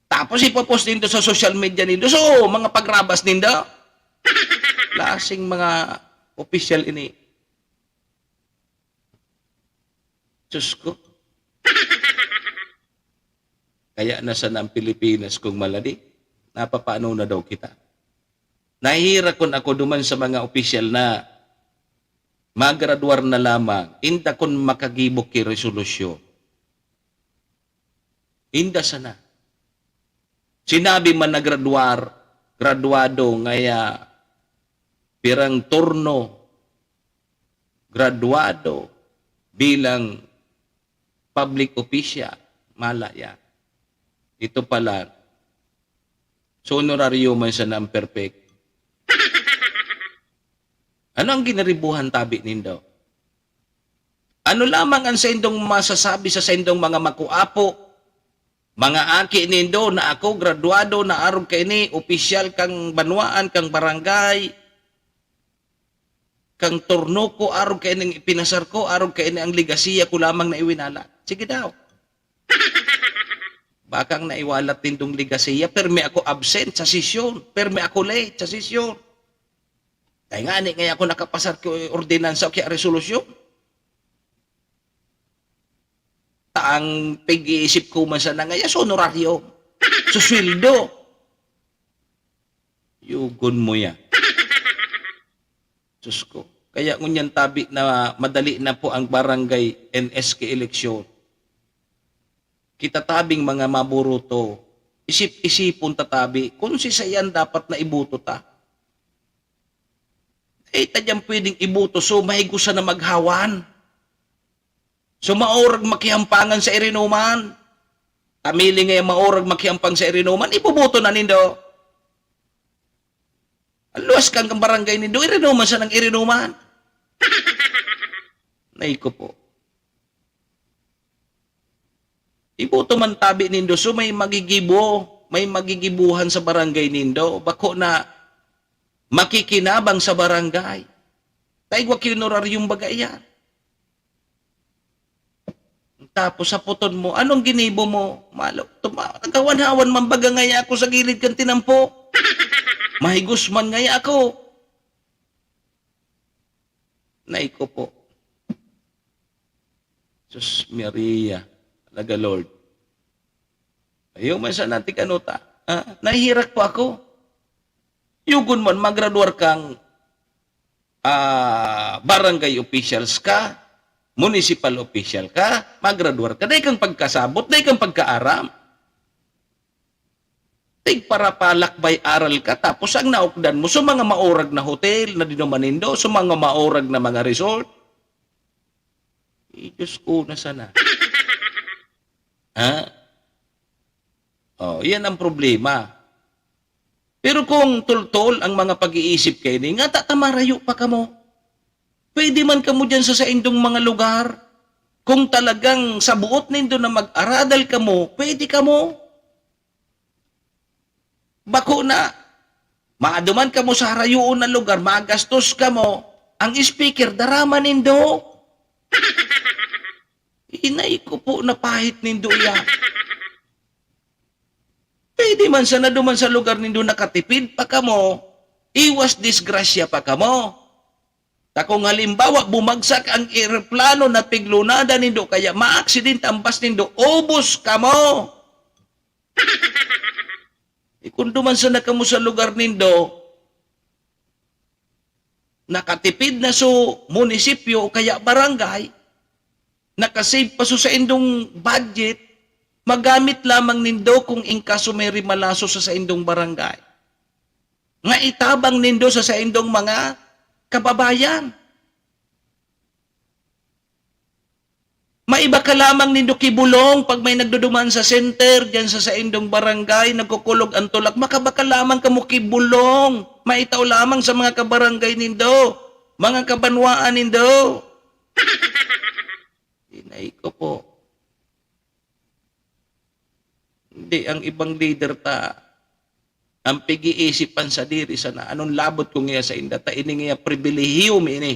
Tapos ipopost nindo sa social media nindo. So, mga pagrabas nindo. Klaseng mga opisyal ini. Diyos ko. Kaya na sana ang Pilipinas kung maladi. Napapaano na daw kita? Nahihirakon ako duman sa mga opisyal na magradwar na lamang, inda kun makagibo ki resolusyon. Inda sana. Sinabi man na gradwar, gradwado, ngaya pirang turno, gradwado bilang public official, mala yan. Ito pala, so honoraryo man sana ang perfect. Ano ang ginaribuhan tabi nindo? Ano lamang ang saindong masasabi sa saindong mga makuapo, mga aki nindo na ako, gradwado na arog kaini, opisyal kang banwaan, kang barangay, kang turno ko, arog kaini ang ipinasar ko, arog kaini ang legasiya ko lamang na iwinalat? Sige daw. Bakang naiwalat nindong legasiya, permi ako absent sa sesyon, permi ako late sa sesyon. Kaya nga, ni, ngaya ako nakapasar ki ordinansa o kaya resolusyon. Ta ang pag-iisip ko man sana ngaya sa honoraryo, sa sweldo. Yugon mo yan. Diyos ko. Kaya ngunyan tabi na madali na po ang barangay N S K eleksyon. Kita tabing mga maburuto, isip-isipon ta tabi kung si sayan dapat na iboto ta. Ay, ta diyan pwedeng iboto, so mahigo sana maghawan. So maorag makihampangan sa irinuman. Tamili nga maorag makihampang sa irinuman, iboboto na nindo. Ang luwas kang barangay nindo, irinuman sa nang irinuman. Nay ko po. Iboto man tabi nindo, so may magigibo, may magigibuhan sa barangay nindo. Bako na makikinabang sa barangay. Taigwa kinunar yung baga iyan. Tapos saputon mo, "Anong ginibo mo?" Malo, tuma-, naghawan-hawan man baga ngaya ako sa gilid kan tinampo. Mahigos man ngaya ako. Nay ko po. Sus Maria, talaga, Lord. Ayaw man sa natin ano ta. Ah, nahihirak po ako. Yugon man, magradwar kang, ah, barangay officials ka, municipal official ka, magradwar ka, dai kang pagkasabot, dai kang pagkaaram. tigparapalakbay aral ka, tapos ang naukdan mo sa mga maurag na hotel na dinuman nindo, sa mga maurag na mga resort. Eh, Diyos ko, na sana. Ha? Oh, yan ang problema. Pero kung tultol ang mga pag-iisip kaini, ngata ta marayo pa kamo. Pwede man kamo diyan sa saindong mga lugar. Kung talagang sabuot nindo na mag-aradal kamo, pwede kamo. Bako na, maaduman kamo sa harayoon na lugar, magastos kamo, ang speaker, darama nindo. Inay ko po, napahit nindo yan. Pwede man sana duman sa lugar nindo nakatipid pa kamo, iwas disgrasya pa kamo. Ta kung halimbawa, bumagsak ang eroplano na piglunadan nindo, kaya maaksidente ang bus nindo, ubos kamo. E kung duman sana kamo sa lugar nindo, nakatipid na so munisipyo o kaya barangay, nakasave pa so saindong budget, magamit lamang nindo kung in kaso may rimalaso sa saindong barangay. Nga itabang nindo sa saindong mga kababayan. Maiba ka lamang nindo ki bulong pag may nagduduman sa center, diyan sa saindong barangay, nagkukulog ang tulak, makaba ka lamang kamo ki bulong. Maitao lamang sa mga kabarangay nindo, mga kabanwaan nindo. Inay ko po. Hindi, ang ibang leader ta, ang pig-iisip an sadiri sana, anong labot ko ngiya sainda, ta ini ngiya pribilehiyo mi ini.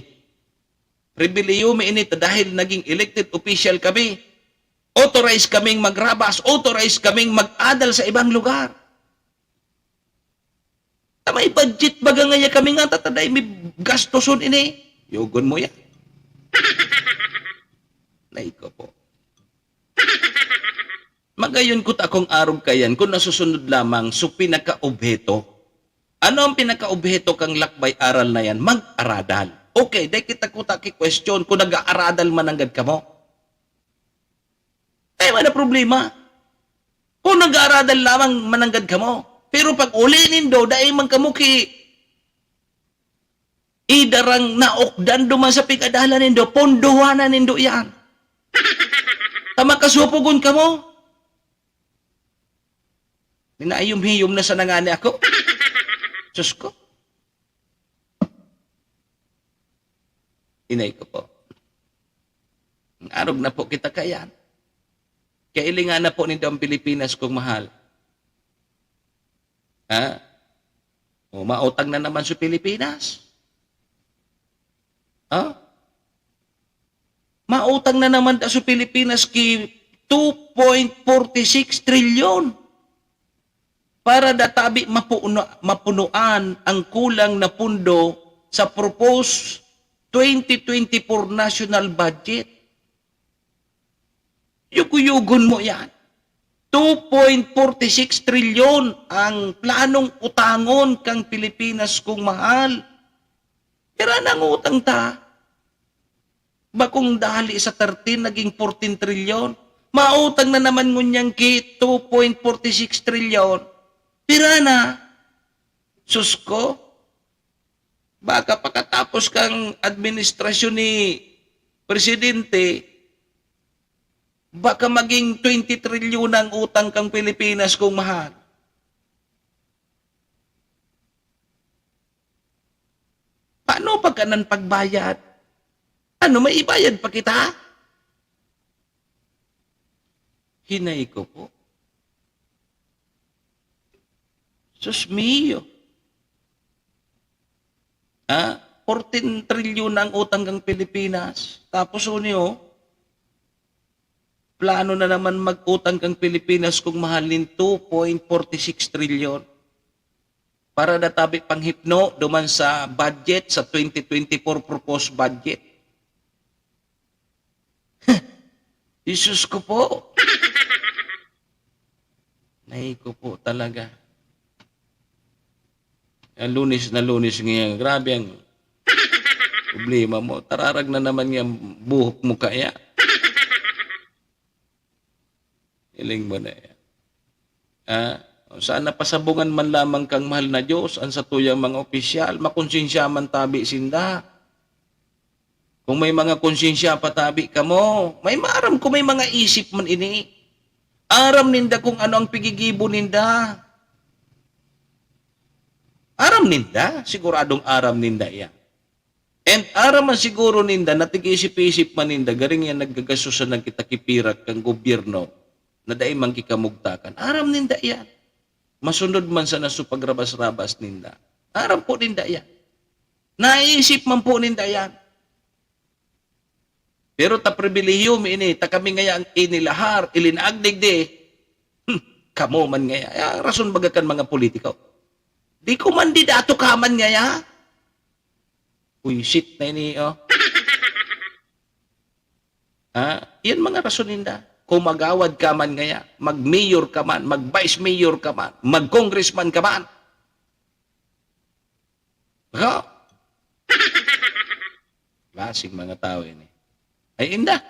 Pribilehiyo mi ini ta dahil naging elected official kami, authorized kaming magrabas, authorized kaming mag-adal sa ibang lugar. Ta may budget baga ngaya kami nga, ta, ta dai mi gastoson ini. Yugon mo yan. Nay ko po. Magayon ko ta akong arog kayan kung nasusunod lamang so pinakaobheto. Ano ang pinakaobheto kang lakbay aral na yan? Mag-aradal. Okay, dai kita kuta ki question kung nag-aaradal man nanggad kamo. Dai man na problema. Kung nag-aaradal lamang mananggad kamo, pero pag uli nindo, dai man kamo ki idarang naukdan duman sa pig-adalan nindo, pondohanan nindo iyan. Ta makasupogon kamo. Minahiyom-hiyom na sana ngani ako. Sus ko. Inay ko po. Arog na po kita kayan. Kailingan na po nindo ang Pilipinas kong mahal. Ha? O, mautang na naman sa Pilipinas. Ha? Mautang na naman ta sa Pilipinas ki two point forty six trilyon para da tabi mapuna-, mapunuan ang kulang na pundo sa proposed twenty twenty-four national budget. Yugo-yugon mo yan. Two point forty six trilyon ang planong utangon kang Pilipinas kong mahal. Pira na ang utang ta? Bakong dali sa thirteen, naging fourteen trilyon. Mautang na naman ngunyan ki two point forty six trilyon. Pira na? Sus ko, baka pakatapos kang administrasyon ni Presidente, baka maging twenty trilyon ang utang kang Pilipinas kong mahal. Paano pagka nan pagbayad? Ano, may ibayad pa kita? Hinay ko po. Sus mio. Ah, fourteen trilyon na ang utang kang Pilipinas. Tapos, uni, oh, plano na naman mag-utang kang Pilipinas kung mahal nin two point forty six trilyon. Para da tabi panghipno duman sa budget, sa twenty twenty-four proposed budget. Jesus ko po. Nahi ko po talaga. Ang Lunes na Lunes ngayon, grabe ang problema mo. Tararag na naman nga buhok mo kaya. Hiling mo na yan. Ah, Saan napasabungan man lamang kang mahal na Diyos, ang satuyang mga opisyal, makonsensya man tabi sinda. Kung may mga konsensya pa tabi kamo, may maaram ko may mga isip man ini. Aram ninda kung ano ang pigigibo ninda. Aram ninda, siguradong aram ninda iyan. And aram man siguro ninda na tig-isip-isip man ninda, garing yan naggagasos na nagkitakipirak kan gobyerno na dai man kikamugtakan. Aram ninda iyan. Masunod man sana sa pagrabas-rabas ninda. Aram po ninda iyan. Naisip man po ninda iyan. Pero ta pribilehiyo mi ini, ta kami ngaya ang inilahar, ilinaag digdi. Hmm, kamo man ngaya. Ah, rason baga kan mga politiko. Di ko man di dato ka man ngaya. Uy, shit na ini, oh. Ha? Yan mga rason ninda. Kung magawad ka man ngaya, mag-mayor ka man, mag-vice mayor ka man, mag-congressman ka man. Ha? Klaseng mga tao ini. Ay, inda.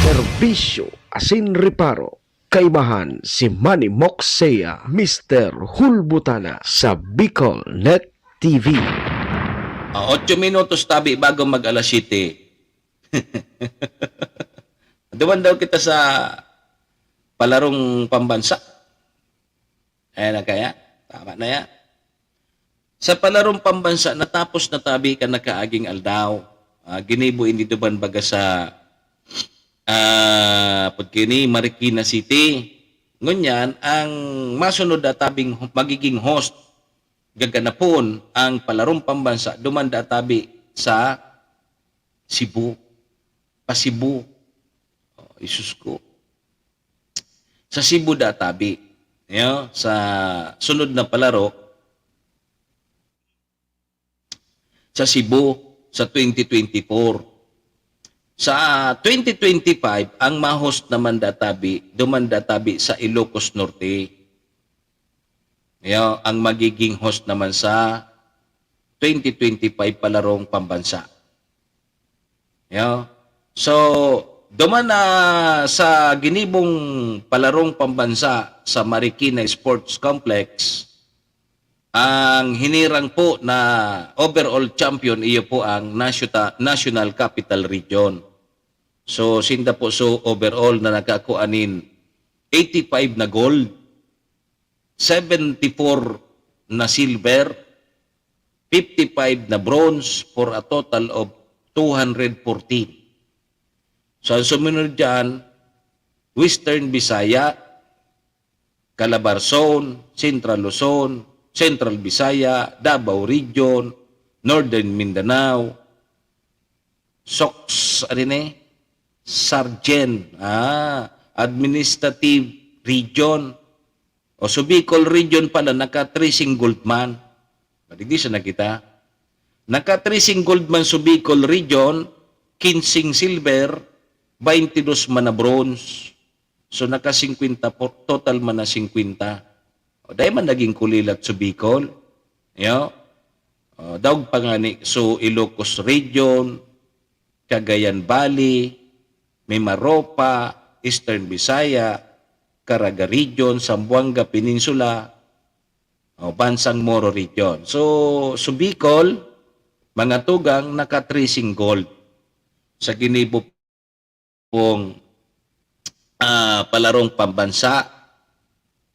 Serbisyo asin reparo. Kaibahan si Manny Moxea, Mister Hulbutana sa Bicol Net T V. Ah, otso minutos tabi bago mag alas siyete. Duman daw kita sa palarong pambansa. Ayan na kaya. Tama na yan. Sa palarong pambansa, natapos na tabi kan nakaaging aldaw. Ah, ginibo ini duman baga sa, ah, pagkini, Marikina City. Ngunyan, ang masunod na tabing magiging host, gaganapon ang palarong pambansa, duman da tabi sa Cebu. Pa Cebu. Oh, Isus ko. Sa Cebu da tabi. Yo, sa sunod na palaro, sa Cebu, sa twenty twenty-four. Sa twenty twenty-five, ang ma-host naman da tabi, duman da tabi sa Ilocos Norte. Yo, ang magiging host naman sa twenty twenty-five palarong pambansa. Yo. So, duman na sa ginibong palarong pambansa sa Marikina Sports Complex, ang hinirang po na overall champion, iyo po ang Nasuta-, National Capital Region. So, sinda po so overall na nakakua nin eighty-five na gold, seventy-four na silver, fifty-five na bronze, for a total of two hundred fourteen. So, ang sumunod dyan, Western Bisaya, Calabarzon, Central Luzon, Central Bisaya, Davao Region, Northern Mindanao, soks, ano ni? Sargen, ah, Administrative Region. O, sa Bicol Region pala, naka-three sing gold man. Madigdi sa nakita. Naka-three sing gold man sa Bicol Region, kinsing silver, baintidos man na bronze. So, naka-singkwenta po, total man na singkwenta. O, dai man naging kulilat sa Bicol. Yo? O, daog pa ngani, so, Ilocos Region, Cagayan Valley, Mimaropa, Eastern Visaya, Caraga Region, Zamboanga Peninsula, o, Bansang Moro Region. So, sa Bicol, mga tugang, naka-three sing gold sa ginibo pong, ah, palarong pambansa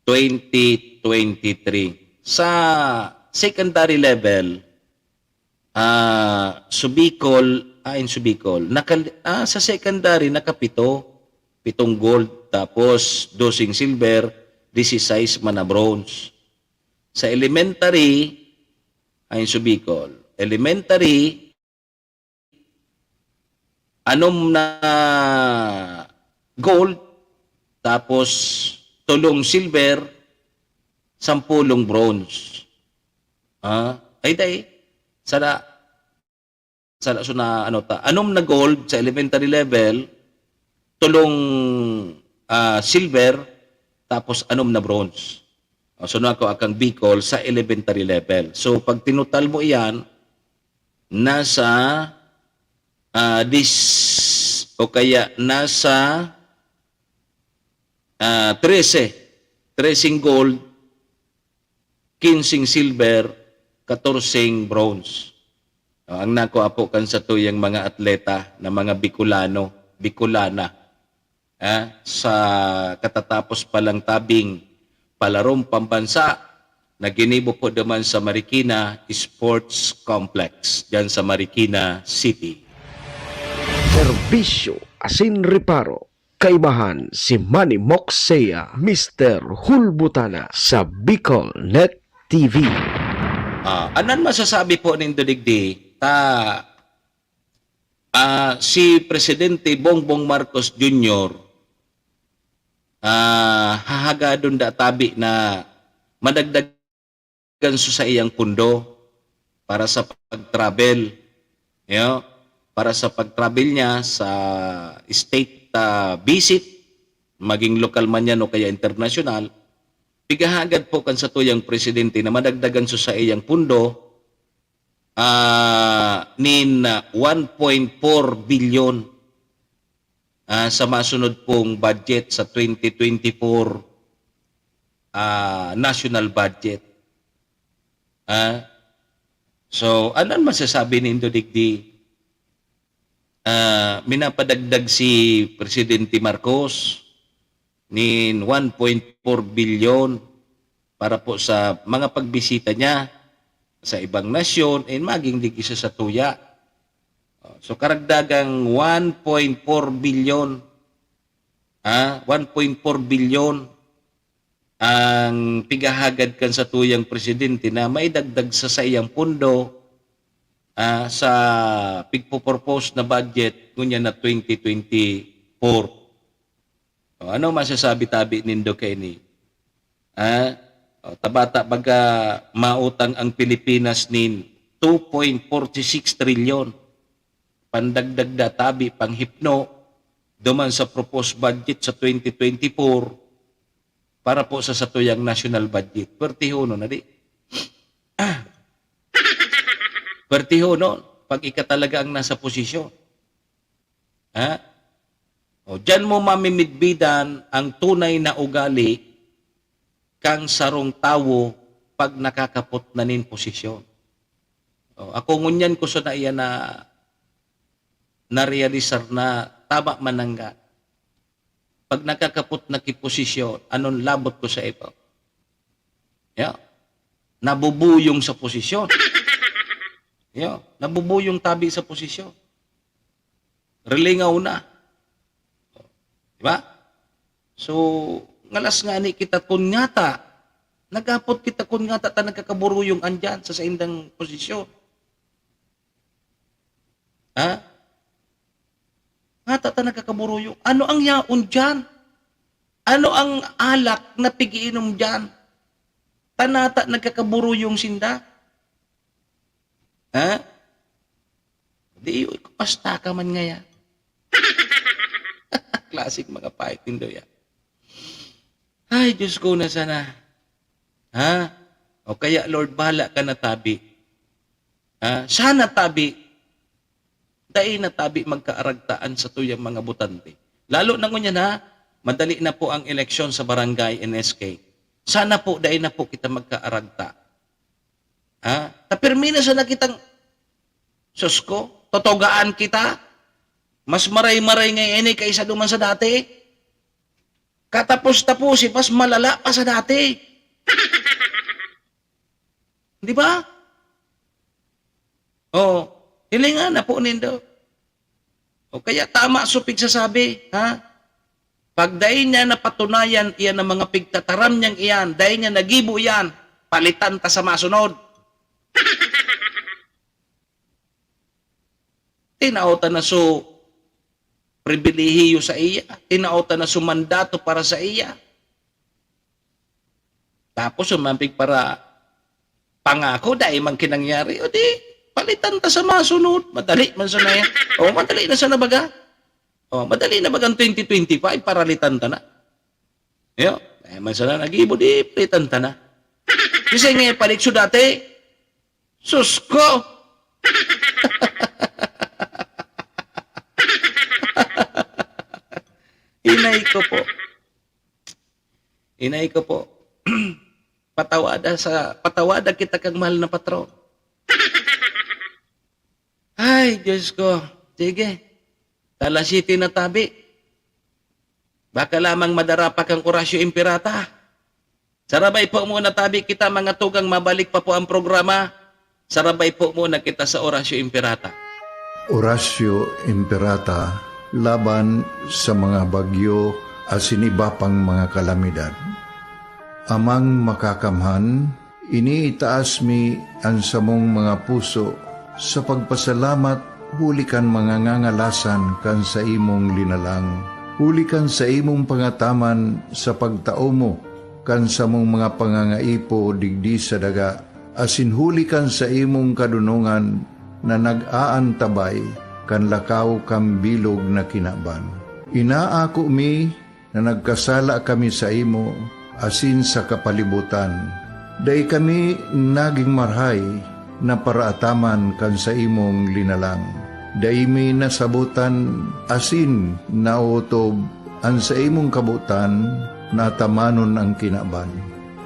twenty twenty-three. Sa secondary level, ah, sa Bicol, ah, in sa Bicol, nakal-, ah, sa secondary, nakapito, pitong gold, tapos doseng silver, disisais man na bronze. Sa elementary, ayon sa Bicol, elementary, anom na gold, tapos tolong silver, sampolong bronze. Ah, ay, dai. Sala, sala, so na, ano ta, anom na gold sa elementary level, tolong, ah, silver, tapos anom na bronze. O, so, nako akang Bicol sa elementary level. So, pag tinutal mo iyan, nasa, ah, dis-, o kaya nasa, ah, trese, treseng gold, kinseng silver, katorseng bronze. O, ang nakuha po kan satuyang mga atleta na mga Bicolano, Bicolana, ah, sa katatapos pa lang tabing palarong pambansa na ginibo po duman sa Marikina Sports Complex, diyan sa Marikina City. Serbisyo asin reparo. Kaibahan si Manny Moxea, Mister Hulbutana sa Bicol Net T V. Ah, anan masasabi po nindo digdi ta, ah, si Presidente Bongbong Marcos Junior, ah, hahagadon da tabi na madagdagan sa saiyang pundo para sa pag-travel, you know, para sa pag-travel niya sa state, ah, visit, maging lokal man yan o kaya internasyonal, pigahagad po kan satuyang presidente na madagdagan sa saiyang pundo, ah, nin, ah, one point four billion, ah, sa masunod pong budget sa twenty twenty-four, ah, national budget. Ah, so, ano an masasabi nindo digdi? Ah, minapadagdag si Presidente Marcos nin one point four billion para po sa mga pagbisita niya sa ibang nasyon and maging digdi sa satuya. Oh, so, karagdagang one point four billion, ah, one point four billion ang pigahagad kan satuyang presidente na maidagdag sa saiyang pundo, ah, sa pigpo-propose na budget ngunyan na twenty twenty-four. O, ano masasabi tabi nindo kaini? Ah, o, tabata baga mautang ang Pilipinas nin two point forty six trilyon. Pandagdag da tabi, panghipno, duman sa proposed budget sa twenty twenty-four para po sa satuyang national budget. Pwertehonon na di. Pwertehonon, pag ika talaga ang nasa posisyon. Ha? O, diyan mo mamimidbidan ang tunay na ugali kang sarong tawo pag nakakapot na nin posisyon. O, ako ngunyan ko sana iyan na narealisar na tama man nangga. Pag nakakapot na ki posisyon, anon labot ko sa iba? Yeah. Nabubuyong sa posisyon. Yeah. Nabubuyong tabi sa posisyon. Rilingaw na. Di ba? So, ngalas nga ni kita kun ngata, nagapot kita kun ngata ta nagkakaburuyong andyan sa saindang posisyon. Ha? Ngata ta nagkakaburuyong. Ano ang yaon diyan? Ano ang alak na pigiinom diyan? Tanata nagkakaburuyong sinda? Ha? Di, basta ka man ngaya. Klaseng mga pahit nindo yan. Ay, Diyos ko na sana. Ha? O kaya, Lord, bahala ka na tabi. Ha? Sana tabi. Dai na tabi magkaaragtaan sa tuyang mga butante. Lalo na ngunyan, ha? Madali na po ang eleksyon sa barangay N S K. Sana po, dai na po kita magkaaragta. Ha? Tapirmi na sana kitang, sus ko, totogaan kita. Mas maray-maray ngayon eh, kaysa duman sa dati. Katapos-taposi, mas malala pa sa dati. Di ba? Oh, hilingan na po nindo. O kaya tama so pigsasabi, ha? Pag dai niya napatunayan iyan ang mga pigtataram niyang iyan, dai niya nagibo iyan, palitan ta sa masunod. Tinao ta na so pribilehiyo sa iya, tinao ta na so mandato para sa iya. Tapos, sumampig para pangako, dai man kinangyari. O di, palitan ta sa masunod. Madali man sana yan. O, madali na sana baga. O, madali na baga ang twenty twenty-five, paralitan ta na. Yo, dai man sana nagibo, di, palitan ta na. Kasi nga, palikso dati, sus ko! Inay ko po. Hinay ko po, patawada sa, patawada kita kang mahal na patron. Ay, Diyos ko. Sige. Alas siyete na tabi. Baka lamang madara pa kang Horacio Imperata. Sarabay po muna tabi kita, mga tugang, mabalik pa po ang programa. Sarabay po muna kita sa Horacio Imperata. Horacio Imperata laban sa mga bagyo asin iba pang mga kalamidad. Amang Makakamhan, iniitaas mi an samong mga puso sa pagpasalamat huli kan mga ngangalasan kan saimong linalang, huli kan saimong pangataman sa pagtao mo kan samong mga pangangaipo digdi sa daga, asin huli kan saimong kadonongan na nag-aantabay kan lakaw kan bilog na kinaban. Inaako mi na nagkasala kami saimo asin sa kapalibotan. Dai kami nagin marahay na paraataman kan saimong linalang. Dai mi nasabotan asin naotob an saimong kabotan na atamanon an kinaban.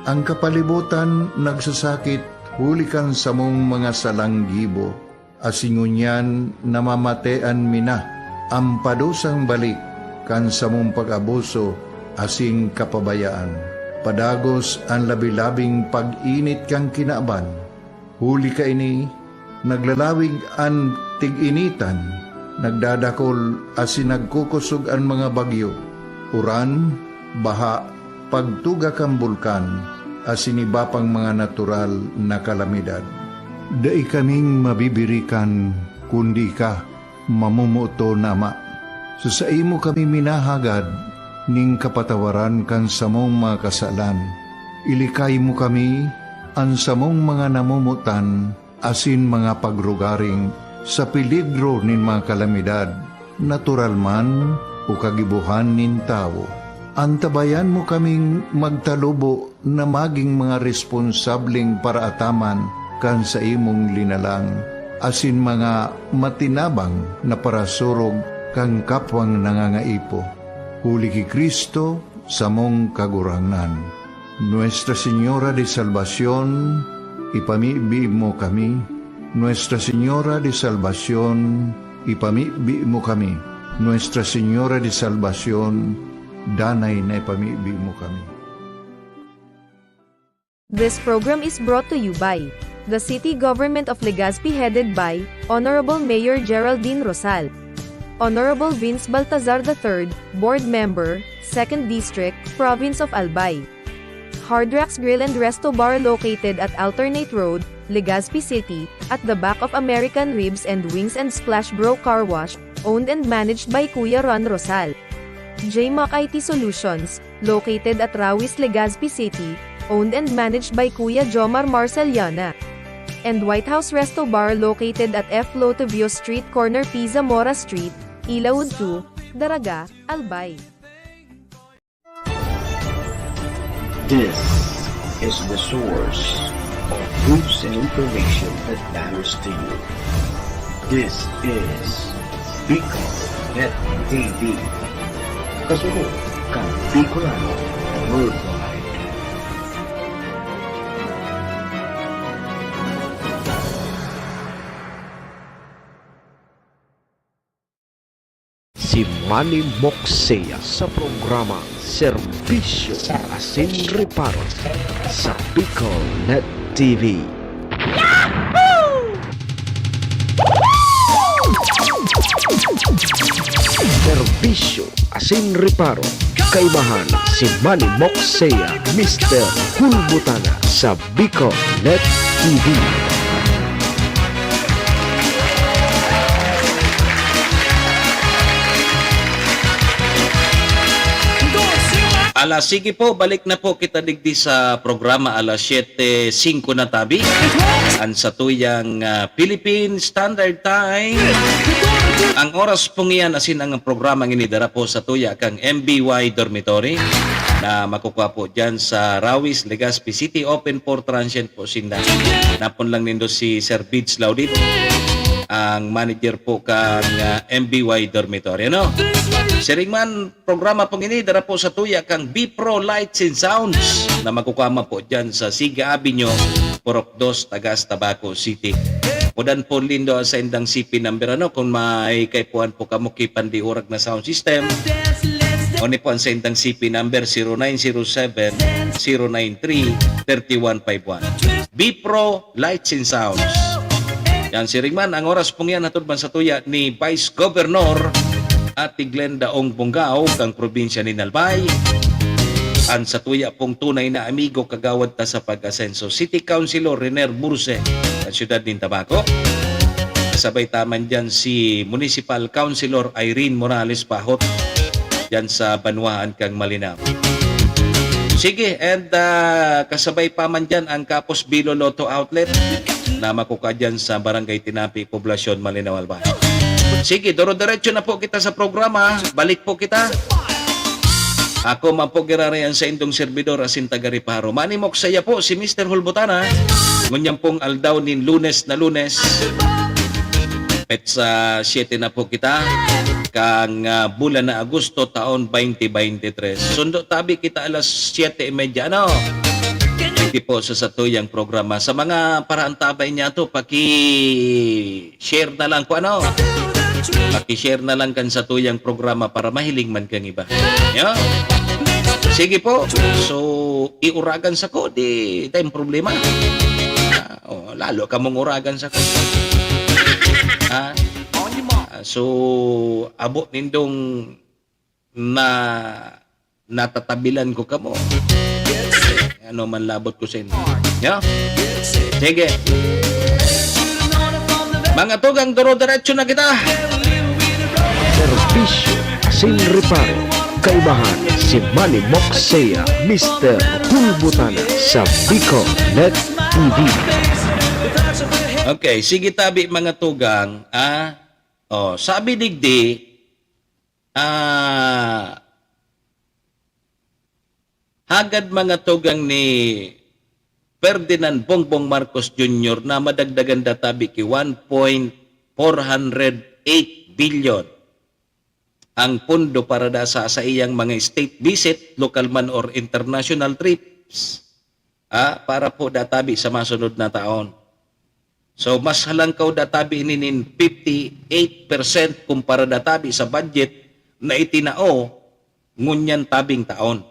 An kapalibotan nagsasakit huli kan samong mga salang gibo, asin ngunyan namamatean mi na an padusang balik kan samong pag-abuso asin kapabayaan. Padagos an labi-labing pag-init kan kinaban. Huli kaini, naglalawig an tig-initan, nagdadakol asin nagkukosog an mga bagyo, uran, baha, pagtuga kan bulkan, asin iba pang mga natural na kalamidad. Dai kaming mabibirikan, kundi ika, mamomoton na Ama. Sa saimo kami minahagad nin kapatawaran kan samong mga kasalan. Ilikay mo kami, an samong mga namomotan, asin mga pagrugaring sa peligro nin mga kalamidad, natural man o kagibohan nin tawo. Antabayan mo kaming magtalubo na magin mga responsableng paraataman kan saimong linalang, asin mga matinabang na parasurog kan kapwang nangangaipo. Huli ki Cristo, samong Kagurangnan. Nuestra Señora de Salvacion, ipamibi mo kami. Nuestra Señora de Salvacion, ipamibi mo kami. Nuestra Señora de Salvacion, danay na ipamibi mo kami. This program is brought to you by the City Government of Legazpi, headed by Honorable Mayor Geraldine Rosal. Honorable Vince Baltazar the third, Board Member, Second District, Province of Albay. Hard Rocks Grill and Resto Bar, located at Alternate Road, Legazpi City, at the back of American Ribs and Wings and Splash Bro Car Wash, owned and managed by Kuya Ron Rosal. J Mac I T Solutions, located at Rawis, Legazpi City, owned and managed by Kuya Jomar Marceliana. And White House Resto Bar, located at F Lotovio Street, corner P Zamora Street, Ilaud two, Daraga, Albay. This is the source of news and information that matters to you. This is Bicol Net T V. Kasunod kan Bicolano Worldwide. Si Manny Moksea sa programa Serbisyo asin Reparo sa Bicol Net T V. Serbisyo asin Reparo, kaibahan si Manny Moksea, Mister Hulbutana sa Bicol Net T V. Ala, sige po, balik na po kita digdi sa programa, alas siyete singko na tabi. An satuyang, ah, Philippine Standard Time. Ang oras pong iyan, asin ang programang ini dara po sa tuya kang M B Y Dormitory na makukuha po dyan sa Rawis, Legazpi City. Open for transient po sinda. Napon lang nindo si Sir Bids Laudit. ang manager po kan, ah, M B Y Dormitory, ano? Siring man, programa pong ini, dara po sa tuya kang B-Pro Lights and Sounds na magkukama po dyan sa Siga Avenue, Purok dos, Tagas, Tabaco City. Pudan po lindo ang saindang C P number, ano, kung may kaipuhan po kamo ki pandiurag na sound system. O ni po ang saindang C P number, zero nine zero seven, zero nine three, thirty one five one. B-Pro Lights and Sounds. Yan, siring man, ang oras pong yan, hatod man sa tuya ni Vice Governor Ate Glenda Ong Bongao, kang probinsya ni Albay. Ang sa tuya pong tunay na amigo, kagawad ta sa Pag-asenso, City Councilor Renier Burse, sa siyudad nin Tabaco. Kasabay ta man dyan si Municipal Councilor Irene Morales Pahot, dyan sa Banwaan kang Malinao. Sige, and, ah, kasabay pa man dyan ang Kapos Bilo Lotto Outlet na makukuha dyan sa Barangay Tinapi, Poblacion, Malinao, Albay. Sige, duro-diretso na po kita sa programa. Balik po kita. Ako man po giraray an saindong servidor asin taga-reparo. Manny Moc Saya po, si Mister Hulbutana. Ngunyan pong aldaw nin Lunes na Lunes. Petsa siete na po kita. Kang, ah, bulan na Agosto, taon twenty twenty-three. Sundo tabi kita alas siete y media, ano? Sige po sa satuyang programa. Sa mga paraantabay niya to, paki-share na lang po, ano? Paki-share na lang kan satuyang programa para mahiling man kang iba. Yo? Sige po. So, iuragan sa ko, di tayong problema. Ah, oh, lalo ka mong uragan sa ko. Ha? Ah, so, abo nindong na natatabilan ko kamo. Ano man labot ko sa inyo. Yo? Sige. Mga tugang, duro-diretso na kita. Serbisyo asin reparo. Kaibahan si Manny Moc Saya, Mister Hulbutana sa Bicol Net T V. Okay, sige tabi mga tugang, ah. Oh, sabi digdi, ah, hagad mga tugang ni Ferdinand Bongbong Marcos Junior na madagdagan da tabi ki one point four hundred eight billion ang pondo para da sa saiyang mga state visit, lokal man or international trips, ah, para po da tabi sa masunod na taon. So, mas halangkaw da tabi ini nin fifty-eight percent kumpara da tabi sa budget na itinao ngunyan tabing taon.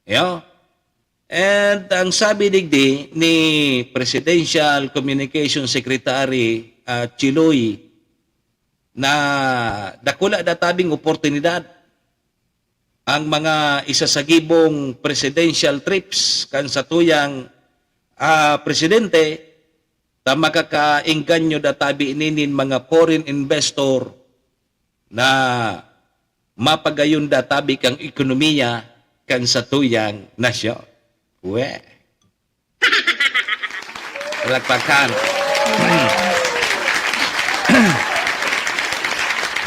Yo? And ang sabi digdi ni Presidential Communication Secretary, ah, Chiloy, na dakula da tabing oportunidad ang mga isasagibong presidential trips kan satuyang, ah, presidente, ta makakaengganyo da tabi ini nin mga foreign investor na mapagayon da tabi kang ekonomiya kan satuyang nasyon. We. Palakpakan.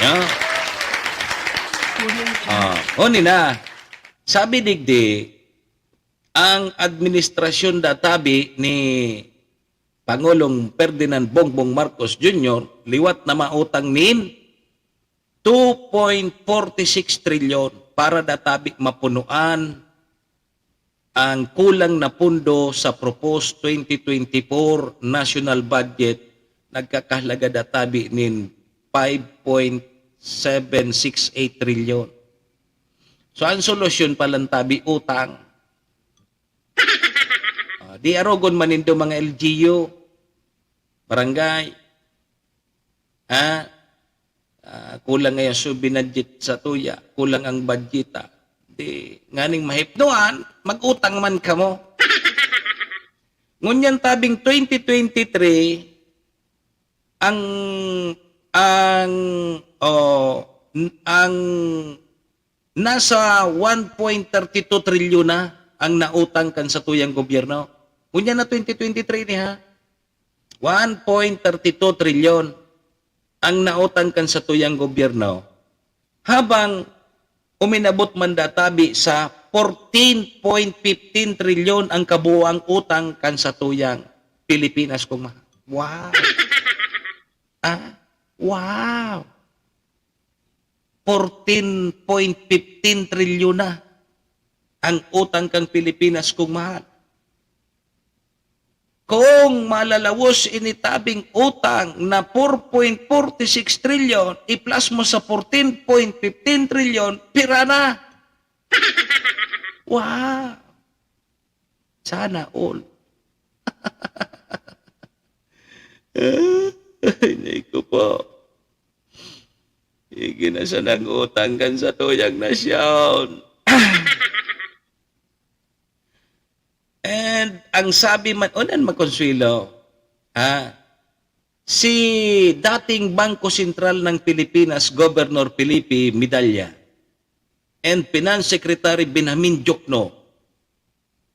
Yo. Ah, huni na. Sabi digdi, ang administrasyon da tabi ni Pangulong Ferdinand Bongbong Marcos Junior liwat na mautang nin two point forty six trilyon para da tabi mapunuan ang kulang na pondo sa proposed twenty twenty-four national budget, nagkakahalaga da tabi nin five point seven six eight trilyon. So, ang solusyon palan tabi, utang. Ah, di arogon man nindo mga L G U, barangay. Ha? Ah, kulang ngayon so binadget sa tuya, kulang ang budgeta. Di, nganing mahipnoan, mag-utang man kamo. Ngunyan tabing twenty twenty-three, ang, ang, oh, n-, ang nasa one point thirty two trilyon na ang nautang kan satuyang gobyerno. Ngunyan na twenty twenty-three ni ha, one point thirty two trilyon ang nautang kan satuyang gobyerno, habang uminabot man da tabi sa fourteen point fifteen trilyon ang kabuoang utang kan satuyang Pilipinas, kung ma-, wow! Ah, wow! Fourteen point fifteen trilyon na ang utang kan Pilipinas, kung mahal. Kung malalawos ini tabing utang na four point forty six trilyon, i-plus mo sa fourteen point fifteen trilyon, pira na? Wow! Sana all. Ay, nay ko po. Iginasan ang utang kan satuyang nasyon. And ang sabi man, unan magkonsuelo, ha? Si dating Bangko Sentral ng Pilipinas, Governor Felipe Medalla, and Finance Secretary Benjamin Diokno,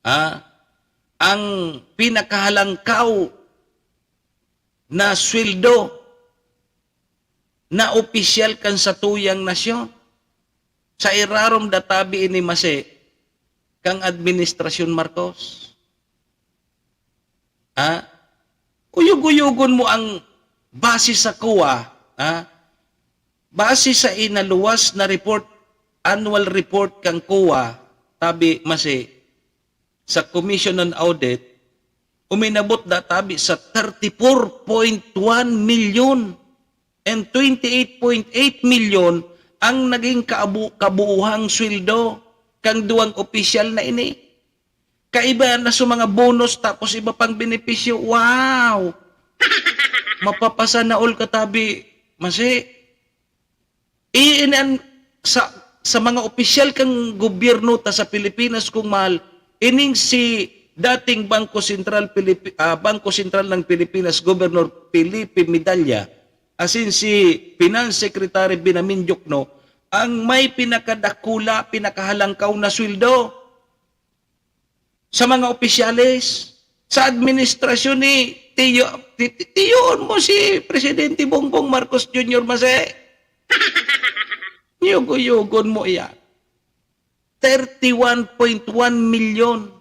ha? Ang pinakahalangkaw na sweldo na opisyal kan satuyang nasyon. Sa irarom da tabi ini masi kang Administrasyon Marcos. Ha? Uyog-uyogon mo ang base sa COA, ha? Base sa inaluwas na report, annual report kang COA, tabi masi, sa Commission on Audit, uminabot da tabi sa thirty-four point one milyon and twenty-eight point eight milyon ang naging kaabu-, kabuuhang sweldo kang duwang opisyal na ini. Kaiba na sa mga bonus tapos iba pang benepisyo. Wow! Mapapasana all ka tabi, masi. Iyan an-, sa, sa mga opisyal kan gobyerno ta sa Pilipinas, kung mahal, ining si dating Bangko Sentral Pilipi-, ah, Bangko Sentral ng Pilipinas, Governor Felipe Medalla, asin si Finance Secretary Benjamin Diokno, ang may pinakadakula, pinakahalangkaw na sweldo sa mga opisyales, sa administrasyon ni tiyo, ti-, ti-, tiyoon mo si Presidente Bongbong Marcos Junior masi. Yugo-yugon mo iyan. Thirty-one point one milyon.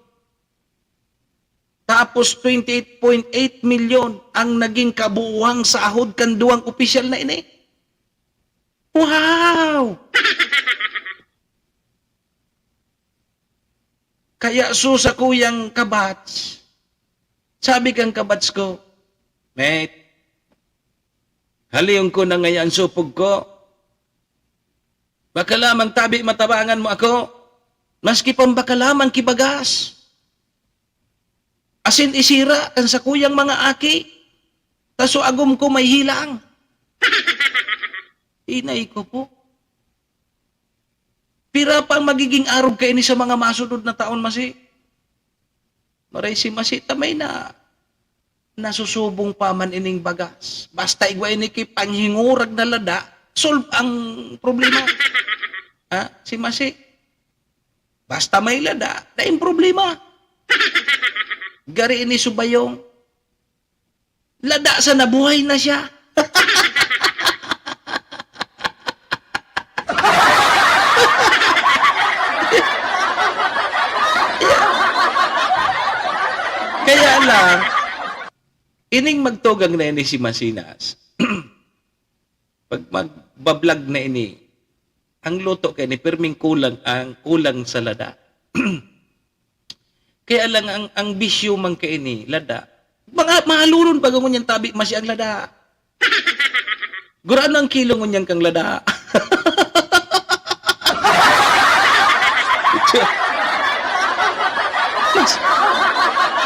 Tapos twenty-eight point eight milyon ang naging kabuuhang sahod kan duwang opisyal na ini. Wow! Kaya so, sakuyang kabatch, sabi kang kabatch ko, "Mate, halion ko na ngaya an supog ko. Baka lamang tabi matabangan mo ako, maski pang baka lamang ki bagas. Asin isira kan sakuyang mga aki, ta so agom ko may hilang." Inay ko po. Pira pa ang magiging arog kaini sa mga masunod na taon, masi? Maray si masi ta may na, nasusubong pa man ining bagas. Basta igwa ini ki panghingurag na lada, solve ang problema. Ha? Si masi. Basta may lada, daing problema. Gari ini subayong. Lada sa nabuhay na siya. Kaya lang, ining magtugang na ini si Masinas, pag magbablog na ini, ang luto kaini, pirming kulang ang kulang sa lada. Kaya lang ang, ang bisyo man kaini, lada. Mga mahaluron baga ngunyan tabi masi ang lada. Gurano ang kilo ngunyan kang lada? Mas,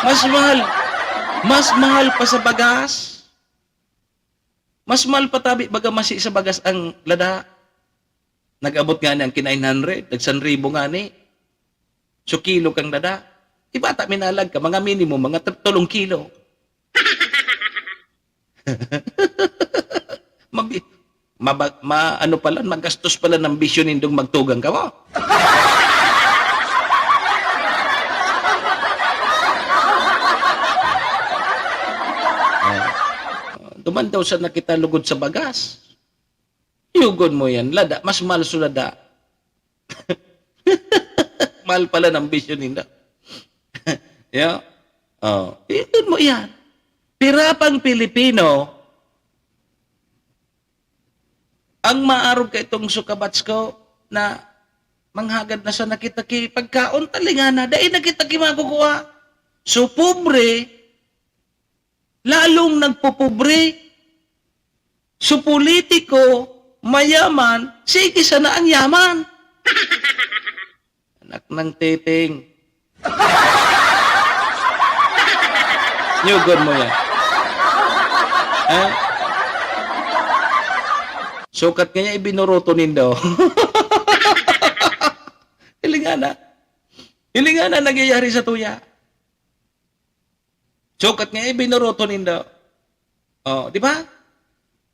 mas mahal. Mas mahal pa sa bagas. Mas mahal pa tabi baga masi sa bagas ang lada. Nag-abot ngani ang ki nine hundred, nag-sanribo ngani. So, kilo kang lada. Di ba, ta minalag ka, mga minimum, mga t-, tolong kilo. Mabi-, maba-, ma-, ano pala, magastos pala ng bisyo nindong magtugang ka mo. Ah, duman daw sa nakita lugod sa bagas. Yugon mo yan, lada, mas mahal so lada. Mahal pala ng bisyo ninda. Yeah? Oh, yugon mo yan. Pira pang Pilipino, Ang maarog kaitong sukabats ko na manghagad na sana kita ki pagkaon, talingana, dai na kita ki makukua. So, pobre, lalong nagpopobre. So, politiko, mayaman, sige sana ang yaman. Anak ng tepeng. Nyugon mo yan. Ha? Sukat nga niya, ibinoroto nindo. Hilingan na. Hilingan na nangyayari sa tuya. Sukat nga, ibinoroto nindo. Oh, di ba?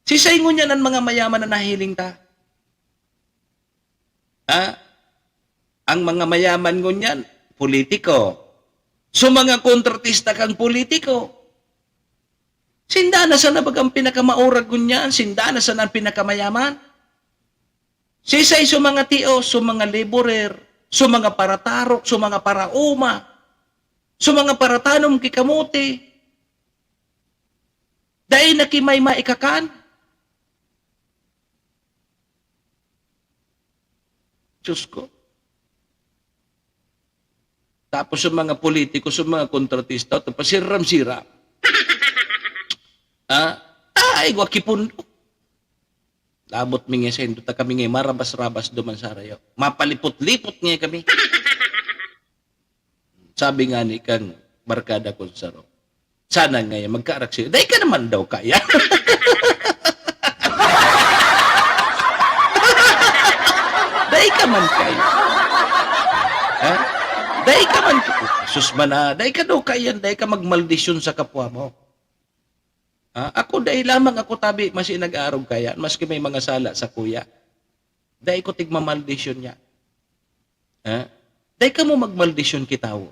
Sisay ngunyan an mga mayaman na nahiling ta? Ha? Ang mga mayaman ngunyan, politiko. So, mga kontratista kang politiko. Sinda na sana bagang pinakamaurag ngunyan, sinda na sana ang pinakamayaman. Sisay so mga tios, so mga laborer, so mga paratarok, so mga paraoma, so mga paratanom ki kamote. Dai na ki may maikakan. Diyos ko. Tapos sa mga politiko, sa mga kontratista, ito pa, siram-siram. Ha? Ay, wa ki pundo. Labot mi nga sendo ta kami nga marabas-rabas duman sa harayo. Mapalipot-lipot nga kami. Sabi nga ni kang barkada kong saro, "Sana nga yan, magkaaraksi." Dai ka naman daw kaya. Dai ka man kaya. Ha? Dai ka man kaya. Sus man, ah, dai ka daw kaya, dai ka magmaldisyon sa kapwa mo. Ah, ako, dai lamang ako tabi masi nag-aarog kaya, maski may mga sala sa kuya. Dai ko tigmamaldisyon niya. Ha? Dai kamo magmaldisyon ki tawo.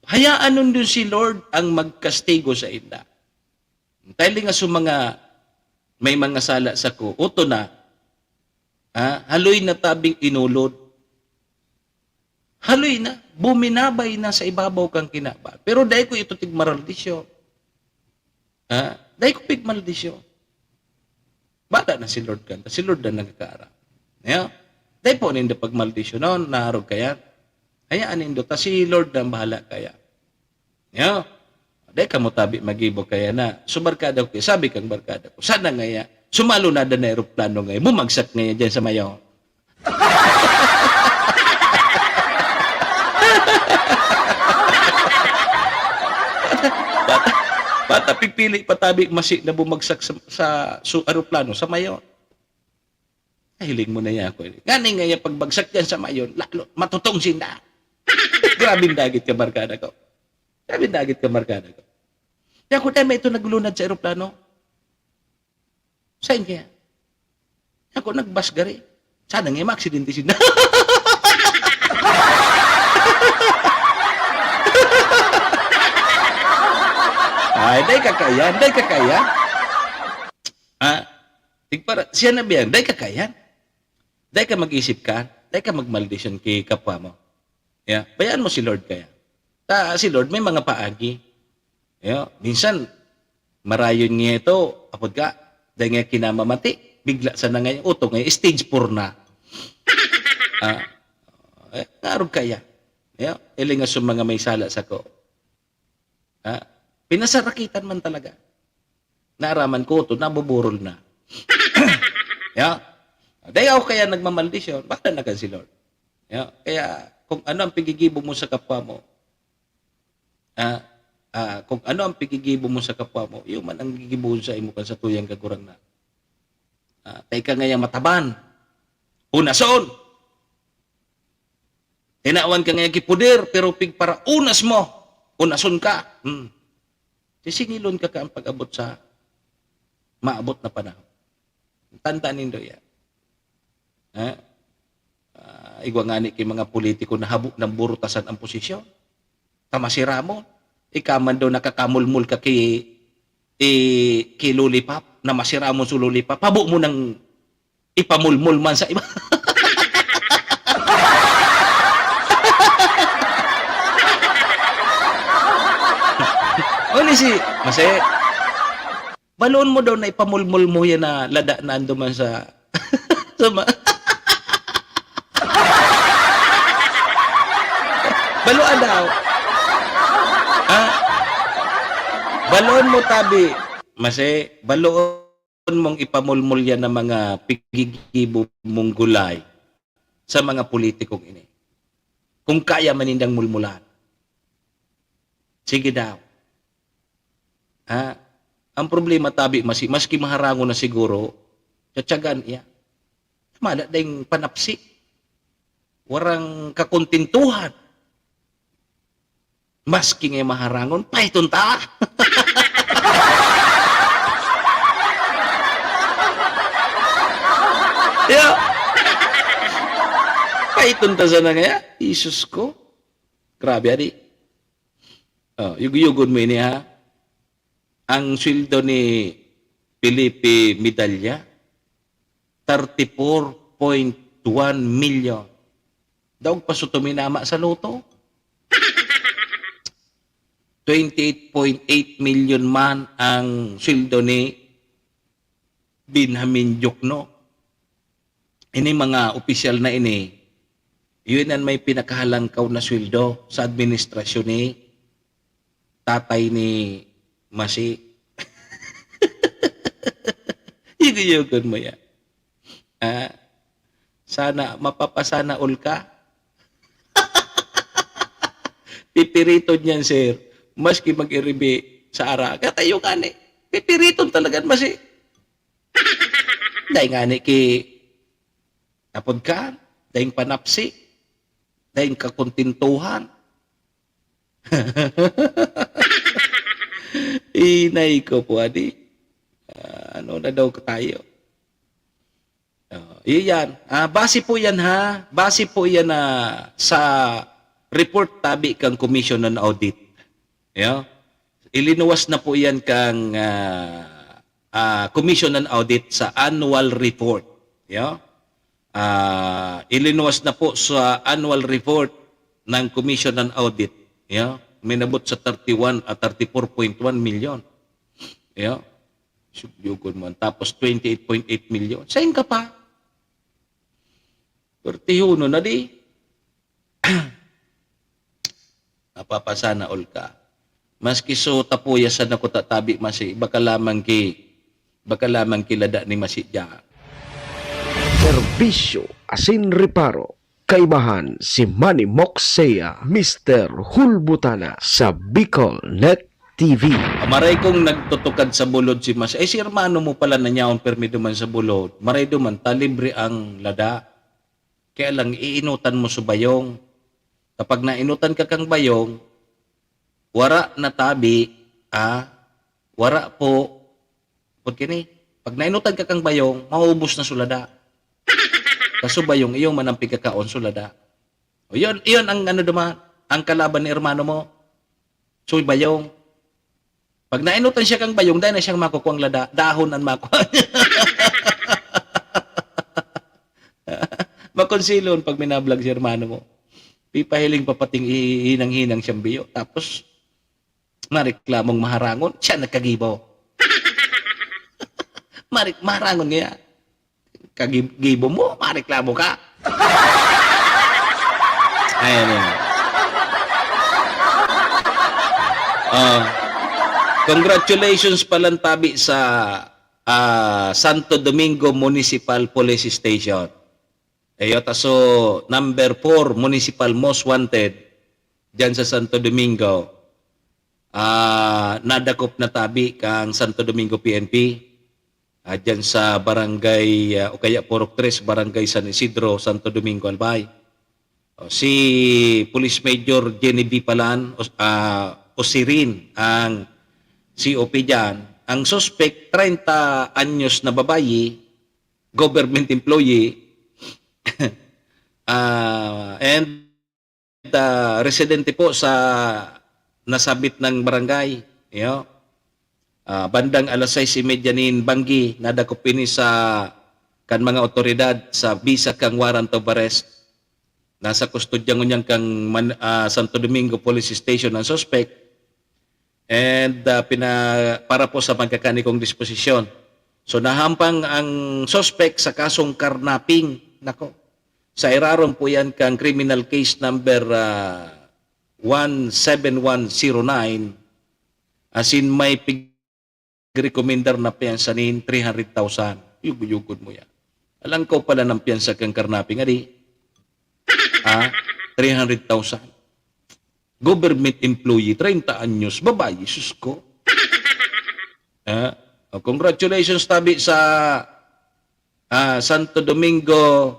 Hayaan nindon si Lord ang magkastigo sa inda. Dahil nga sa mga may mga sala sako, oto na, ha? Haloy na tabing inulod. Haloy na, buminabay na sa ibabaw kan kinaban. Pero dai ko ito tigmaldisyon. Ha? Dai ko pigmaldisyon. Bata na si Lord kanta, si Lord na nagkakaara. Ya? Dai po nindo pagmaldisyonon, naarog kaya. Hayaan nindo, ta si Lord na ang bahala kaya. Ya? Dai kamo tabi magibo kaya na. So, barkada ko, sabi kang barkada ko, "Sana ngaya, sumalo na dan na eroplano ngaya, bumagsak ngaya dyan sa mayo." Bata, bata, pipili pa tabi masi na bumagsak sa, sa su-, aeroplano, sa mayo. Nahiling mo na yan ako. Ngani nga yung pagbagsak dyan sa mayon, lalo, matutong sinda. Grabing dagit ka, barkada ko. Grabing dagit ka, barkada ko. Kaya ako, dahil may ito naglunad sa eroplano. Sain kaya? Ako, nagbas gari. Sana nga, maaksidente sinda. Ay, dai ka kaya, dai ka kaya. Ah, Tigpara-, siya na biyan, dai ka kaya. Dai ka mag-isip ka, dai ka magmaldisyon ki kapwa mo. Ya, bayaan mo si Lord kaya. Ta, si Lord may mga paagi. Ya, minsan, marayon nga ito, apod ka, dai nga kinamamati, bigla sa na ngayon, uto nga, stage four na. Ah, eh, ngarog kaya. Ya, ilingas yung mga may sala sako. Ha? Pinasarakitan man talaga. Naaraman ko, to, nabuburol na. Ya? Dai ako kaya nagmamaldisyon, baka na kan si Lord. Ya? Kaya, kung ano ang pigigibo mo sa kapwa mo, ah, ah, kung ano ang pigigibo mo sa kapwa mo, yun man ang gigibohon sa imo kan sa tuyang kagurang na. Ah, tay ka ngayang mataban. Unason! Tinawan ka ngayang kipuder, pero pigparaunas mo, unason ka. Hmm. Sisingilon ka kan pag-abot sa maabot na panahon. Tandaan nindo yan. Ha? Ah, igwa ngani ki mga politiko na habo nang burutasan ang posisyon. Ta masiramon. Ika man daw nakakamulmol ka ki, i-, ki lollipop, na masiramon su lollipop. Habo mo nang ipamulmol man sa iba. Uli si, masi, balon mo daw na ipamulmol mo yan na lada na ando man sa Sama. Baloa daw. Ha? Baloon mo, tabi. Masi, baloon mong ipamulmul yan ng mga pigigibo mong gulay sa mga politikong ini. Kung kaya man nindang mulmulan. Sige daw. Ha? Ang problema, tabi, masi-, maski maharangon na siguro, tsatsagan iya. Mala dayong panapsi. Warang kakontentuhan. Maski nga maharangon, paiton ta. Yeah. Paiton ta sana ngaya. Jesus ko. Grabe, adi. Oh, yugyugon mo ini, ha? Ang sweldo ni Felipe Medalla, thirty-four point one million. Daog pa sa tuminama sa loto. Twenty-eight point eight million man ang sweldo ni Benjamin Diokno. Ini mga opisyal na ini, yun ang may pinakahalangkaw na sweldo sa administrasyon ni tatay ni Masi. Yugyugon mo yan. Ah, sana, mapapasana all ka. Pipiriton yan, sir. Maski mag-iribi sa ara. Katayo ka ni. Pipiriton talaga, Masi. Dahil nga ni ki, apod ka, dahil panapsi, dahil kakontentuhan. Inay ko po, adi. Ah, ano na daw tayo? Oh, iyan. Ah, base po yan, ha. Base po yan na sa report tabi kang Commission on Audit. Yeah? Ilinuwas na po yan kang, ah, ah, Commission on Audit sa annual report. Yeah? Ah, ilinuwas na po sa annual report ng Commission on Audit. Yeah? Minabot sa thirty-one, ah, thirty-four point one million. Yeah? Sugyugon mo. Tapos twenty-eight point eight million. Sain ka pa? Pertihuno na di. Napapasana all ka. Maski so tapuya sa nakutatabi masi, baka lamang ki, baka lamang kilada ni masi dya. Serbisyo asin reparo. Kaibahan si Manny Moxea, Mister Hulbutana sa Bicol Net T V. Maray kong nagtutukad sa bulod si Mas, ay, si hermano mo pala na nyaon permi duman sa bulod. Maray duman ta, libre ang lada. Kaya lang, iinutan mo sa bayong. Kapag nainutan ka kang bayong, wara na tabi, ah, wara po, pag kini, pag nainutan ka kang bayong, maubos na sulada. Kaso bayong iyo, manampig kakaon sulada. O yun, yun ang ano duman, ang kalaban ni hermano mo. So, bayong. Pag nainutan siya kang bayong, dahil na siyang makukuha ang lada, dahon ang makuha niya. Makonsilon pag minablag si hermano mo. Pipahiling papating hihinang-hinang siyang biyo. Tapos, mareklamong maharangon, siya nagkagibo. Marik-, maharangon niya. Kagib-, gibo mo, mareklamo ka. Ayan, ayan. Ah, congratulations palantabi sa, ah, Santo Domingo Municipal Police Station. Eyo, ta so, number four Municipal Most Wanted dyan sa Santo Domingo. Ah, nadakop na tabi kang Santo Domingo P N P. Ah, dyan sa barangay, ah, o kaya Purok Tres, Barangay San Isidro, Santo Domingo, Albay. O, si Police Major Genevieve Palan, o, ah, o si Rin, ang C O P dyan. Ang suspect, treinta anyos na babayi, government employee, ah, and ah, residente po sa nasabit ng barangay, you know. Ah, bandang alas sais y media nin banggi, nadakop ini sa kan mga otoridad sa bisa kang warrant of arrest. Nasa kustodya ngunyan kang Man-, ah, Santo Domingo Police Station ang suspect. And, ah, pina-, para po sa magkakanikong disposisyon. So, nahampang ang suspek sa kasong karnaping. Nako, sa irarom po yan kang criminal case number, ah, one seven one zero nine, asin may pig-, rekomendar na piyansa nin three hundred thousand. Yugod-yugod mo yan. Alangkaw pala ng piyansa kang karnaping, adi? Ah, three hundred thousand. Government employee, treinta anyos, babae, sus ko. Ah, oh, congratulations, tabi, sa, ah, Santo Domingo,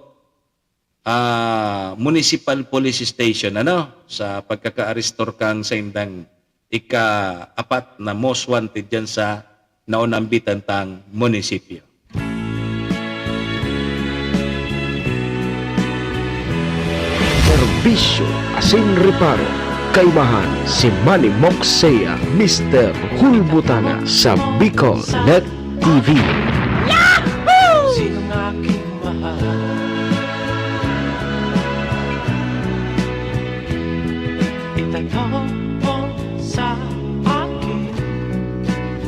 ah, Municipal Police Station, ano, sa pagkakaarestor kang saindang ika-apat na most wanted dyan sa naonambitan tang munisipyo. Serbisyo asin reparo. Kaimahan si Manny Moxea, Mister Hulbutana sa Bicol Net T V. Sinong aking mahal? Itanong mo sa akin,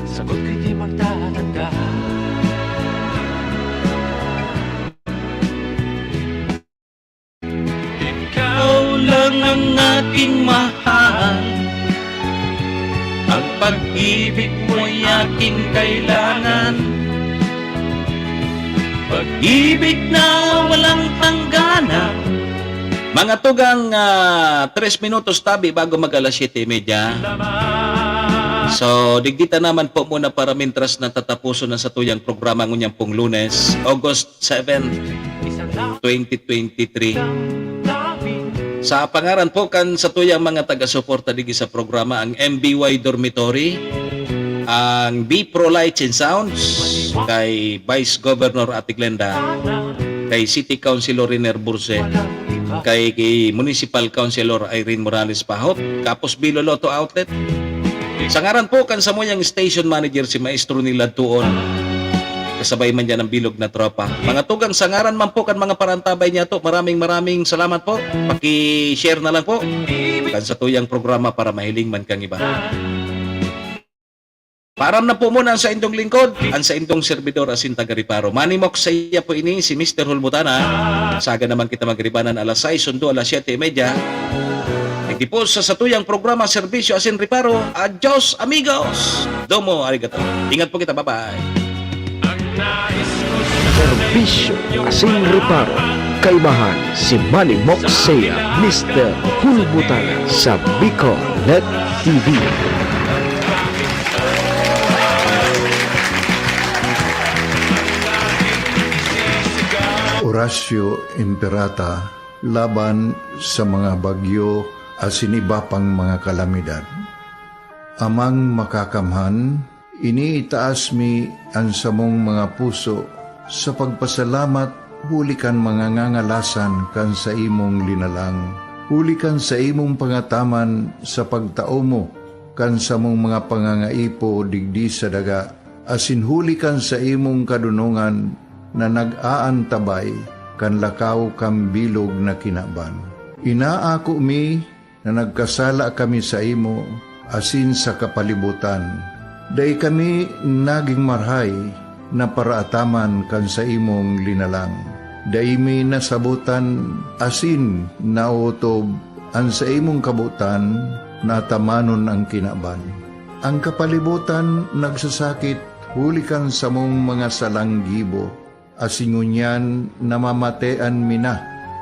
sagot ko'y di magtatanggal. Ikaw lang ang aking mahal. Ang pag-ibig mo'y aking kailangan. Pag-ibig na walang hangganan. Mga tugang, ah, tres minutos tabi bago mag alas siyete y media. So, digdi ta naman po muna para mintras na tatapuson ang satuyang programa ngunyan pong Lunes, August seven, twenty twenty-three. Sa pangaran po kan satuyang mga taga-suporta digdi sa programa, ang M B Y Dormitory, ang B Pro Lights and Sounds, kay Vice Governor Ate Glenda, kay City Councilor Riner Burse, kay, kay Municipal Councilor Irene Morales Pahot, Kapos Bilo Lotto Outlet. Sa ngaran po kan samuyang station manager, si Maestro Nilad Tuon, kasabay man dyan ang bilog na tropa. Mga tugang, sa ngaran man po kan mga parantabay niya to, maraming, maraming salamat po. Paki-share na lang po kan satuyang programa para mahiling man kang iba. Paaram na po muna ang saindong lingkod, ang saindong servidor asin taga-reparo. Manny Moxea po ini, si Mister Hulbutana. Saga naman kita magribanan alas sais, sundo alas siyete y media. Digdi po sa satuyang programa, Serbisyo asin Reparo. Adios, amigos! Domo arigato. Ingat po kita, bye-bye. Serbisyo asin reparo. Kaimahan si Manny Moxea, Mister Hulbutana sa Bicol Net T V. Horacio Imperata laban sa mga bagyo asin iba pang mga kalamidad. Amang Makakamhan, iniitaas mi an samong mga puso sa pagpasalamat huli kan mga ngangalasan kan saimong linalang, huli kan saimong pangataman sa pagtao mo kan samong mga pangangaipo digdi sa daga, asin huli kan saimong kadonongan na nag-aantabay kan lakaw kan bilog na kinaban. Inaako mi na nagkasala kami saimo asin sa kapalibotan. Dai kami nagin marahay na paraataman kan saimong linalang. Dai mi nasabotan asin naotob an saimong kabotan na atamanon an kinaban. An kapalibotan nagsasakit huli kan samong mga salang gibo, asin ngunyan namamatean mi na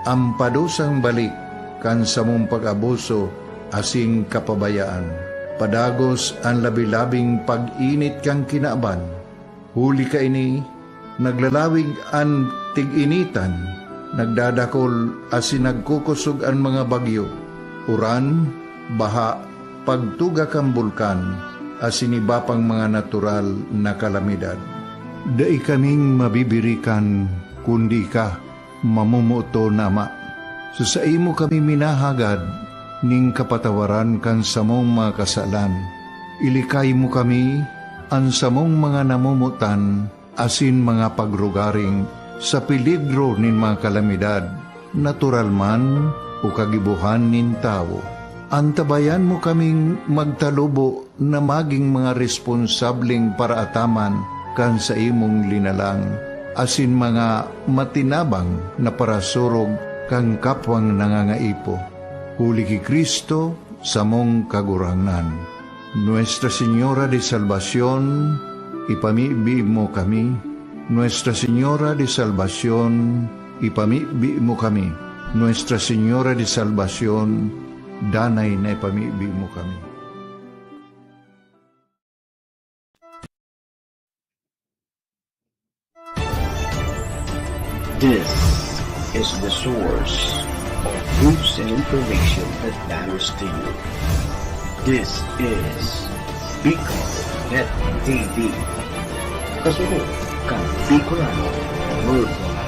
an padusang balik kan samong pag-abuso asin kapabayaan. Padagos an labi-labing pag-init kan kinaban. Huli kaini, naglalawig an tig-initan, nagdadakol asin nagkukosog an mga bagyo, uran, baha, pagtuga kan bulkan, asin iba pang mga natural na kalamidad. Dai kaming mabibirikan, kundi ika, mamomoton na Ama. Sa saimo kami minahagad nin kapatawaran kan samong mga kasalan. Ilikay mo kami, an samong mga namomotan, asin mga pagrugaring sa peligro nin mga kalamidad, natural man o kagibohan nin tawo. Antabayan mo kaming magtalubo na magin mga responsableng paraataman kan saimong linalang, asin mga matinabang na parasurog kan kapwang nangangaipo. Huli ki Cristo, samong Kagurangnan. Nuestra Señora de Salvacion, ipamibi mo kami. Nuestra Señora de Salvacion, ipamibi mo kami. Nuestra Señora de Salvacion, danay na ipamibi mo kami. This is the source of news and information that matters to you. This is Bicol Net T V. Kasunod kan Bicolano Worldwide.